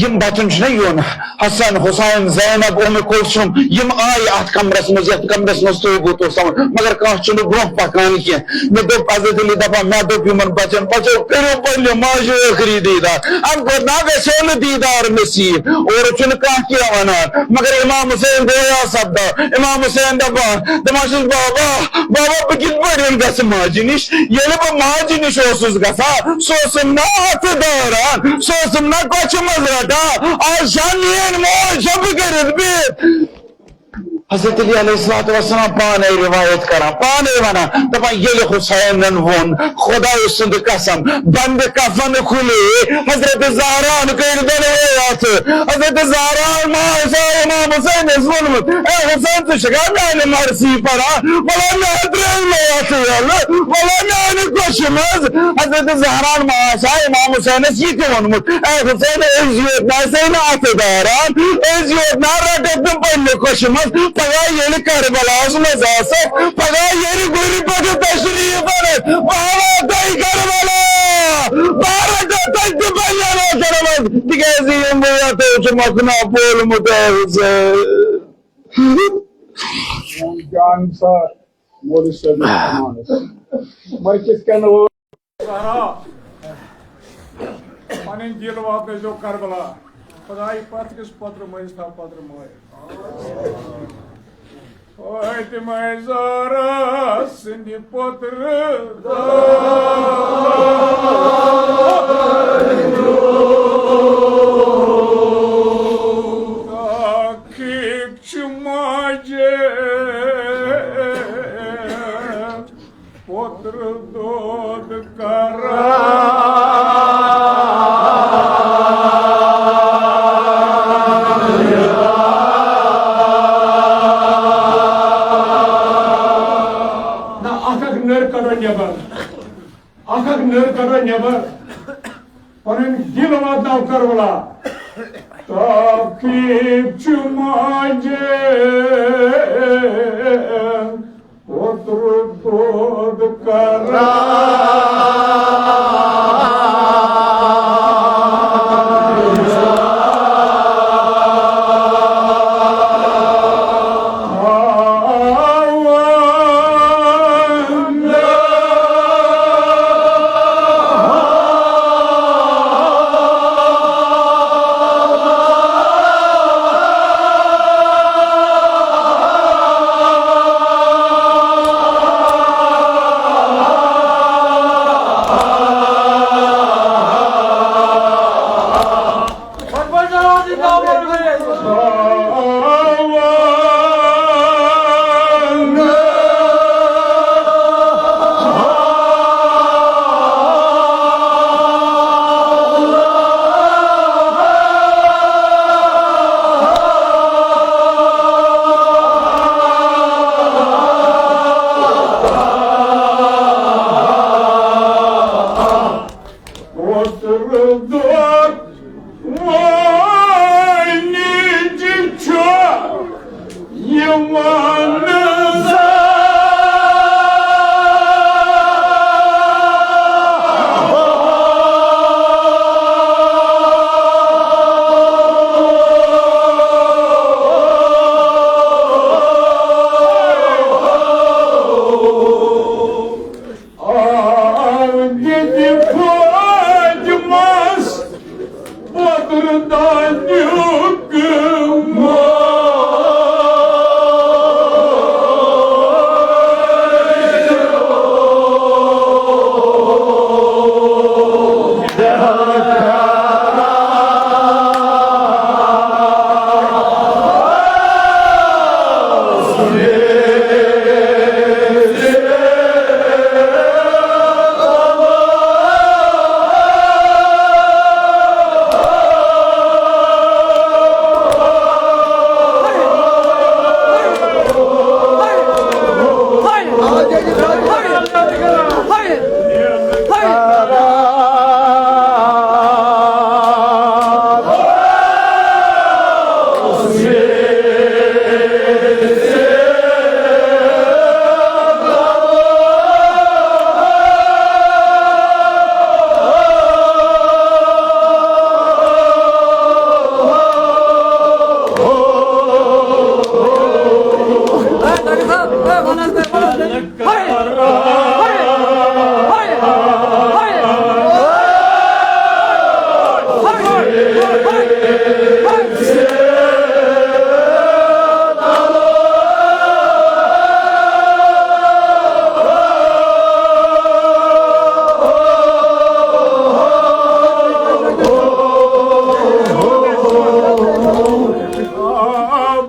یِم بچن چھُنہ یُن، حسن، حسین، زینب، ام کلثوم، یِم آیہِ اتھ کمرس منٛز، یتھ کمرس منٛز تابوت اوس تھاوُن، مگر کانٛہہ چھُنہٕ برونٛہہ پکان کینٛہہ۔ مےٚ دوٚپ، حضرت علی دپان، مےٚ دوٚپ یِمن بچن، بچو، کٔرِو پننہِ ماجہِ ٲخری دیٖدار۔ امہِ پتہٕ نا گژھیو نہٕ دیٖدار نصیب۔ اورٕ چھُنہٕ کانٛہہ کینٛہہ ونان، مگر امام حسین گویا سپدان۔ امام حسین دپان، دپان چھُس، بابا، بابا، بہٕ کِتھ پٲٹھۍ گژھٕ ماجہِ نِش؟ ییٚلہِ بہٕ ماجہِ نِش اوسُس گژھان، سُہ اوسُم نہ اتھٕ داران، سُہ اوسُم نہ کۄچھِ منٛز رٹان۔ آز چھا میٲنۍ موج چھا بہٕ کٔرِتھ بِہِتھ؟ حضرت علی علیہ الصلوۃ والسلام پانے روایت کران، پانے ونان، دپان، ییٚلہِ حسینن ووٚن، خدایہِ سُنٛد قسم، بندِ کفن کھُلے، حضرت زہران کٔرۍ دۄنوے اتھٕ۔ حضرت زہران ماجہِ آسہِ امام حسینس ووٚنمُت، اے حسین، ژٕ چھکھا میانہِ مرثی پران؟ ولا مےٚ ترٛٲوۍ مےٚ یتھ یلہٕ، ولا میانہِ کۄچھِ منٛز۔ حضرت زہران ماجہِ آسہِ امام حسینس یہِ تہِ ووٚنمُت، اے حسین، أزۍ یوت نہ آسے نہٕ اتھٕ داران، أزۍ یوت نہ رٹکھ نہٕ پننہِ کۄچھِ منٛز، پگاہ ییٚلہِ کربلاہس منٛز آسکھ، پگاہ ییٚلہِ گُرِ پٮ۪ٹھ تشریف انکھ، بہٕ ہاوہا تۄہہِ کربلا، بہٕ رٹہٕ تتہِ تہِ پننٮ۪ن اتھن منٛز، تِکیازِ یِم بہٕ یتھ چھُ مکھنا بولمُت، اے حسین۔ جان سا مولوی صٲب، مگر کِتھ کٔنۍ اوس زہرا پنٕنۍ دِل واتنٲیزیو کربلا۔ خدایہِ پتھ کِس پترٕ مٲیِس تھاو پترٕ مٲیِس۔ فاطمہ زہرا سٕنٛدِ پترٕ تاخیٖق چھُ ماجہِ پوترٕ دود کران۔ نہ، اکھ اکھ نٔر کڑو نٮ۪بر، اکھ اکھ نٔر کڑو نٮ۪بر، پنٕنۍ دِل واتناو کربلا۔ تاخیٖق چھُ ماجہِ پوترٕ دود کران۔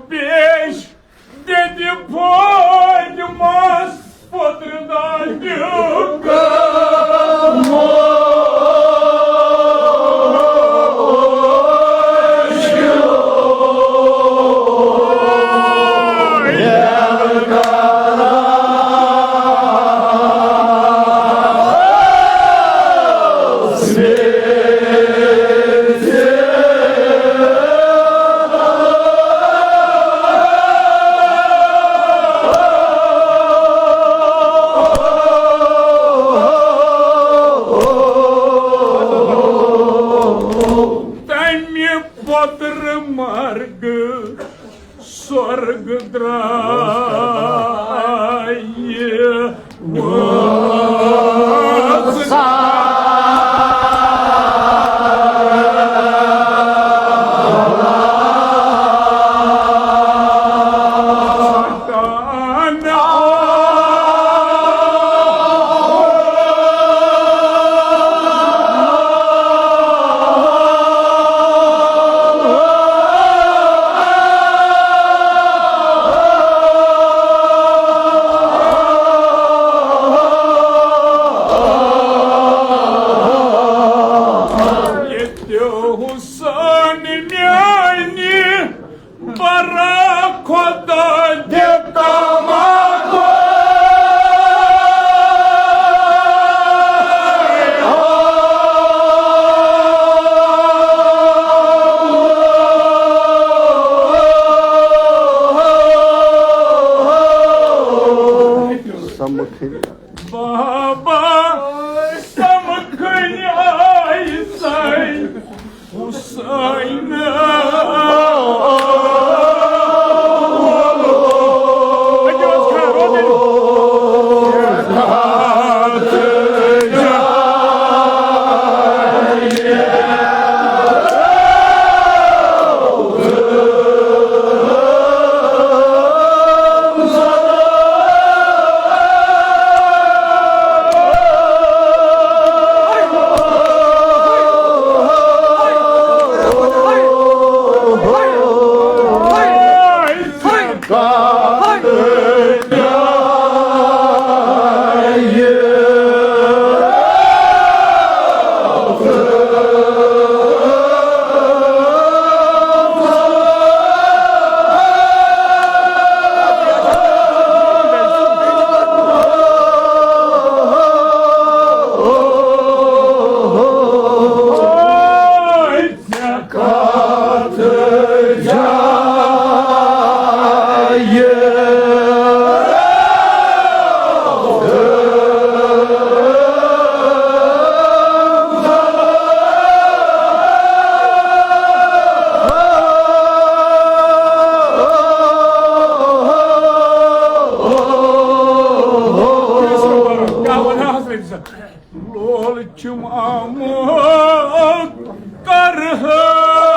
پیش دِتہِ فاطمس پٔترِ دانہِ تمہِ پترٕ مرگہٕ سۄرگہٕ درٛایہِ حسین میانہِ برا خدا دِ تماکو۔ سمکھٕنۍ۔ بابا سمکھٕنۍ آیہِ سَے حسین۔ لول چھُم آمُت کرہا۔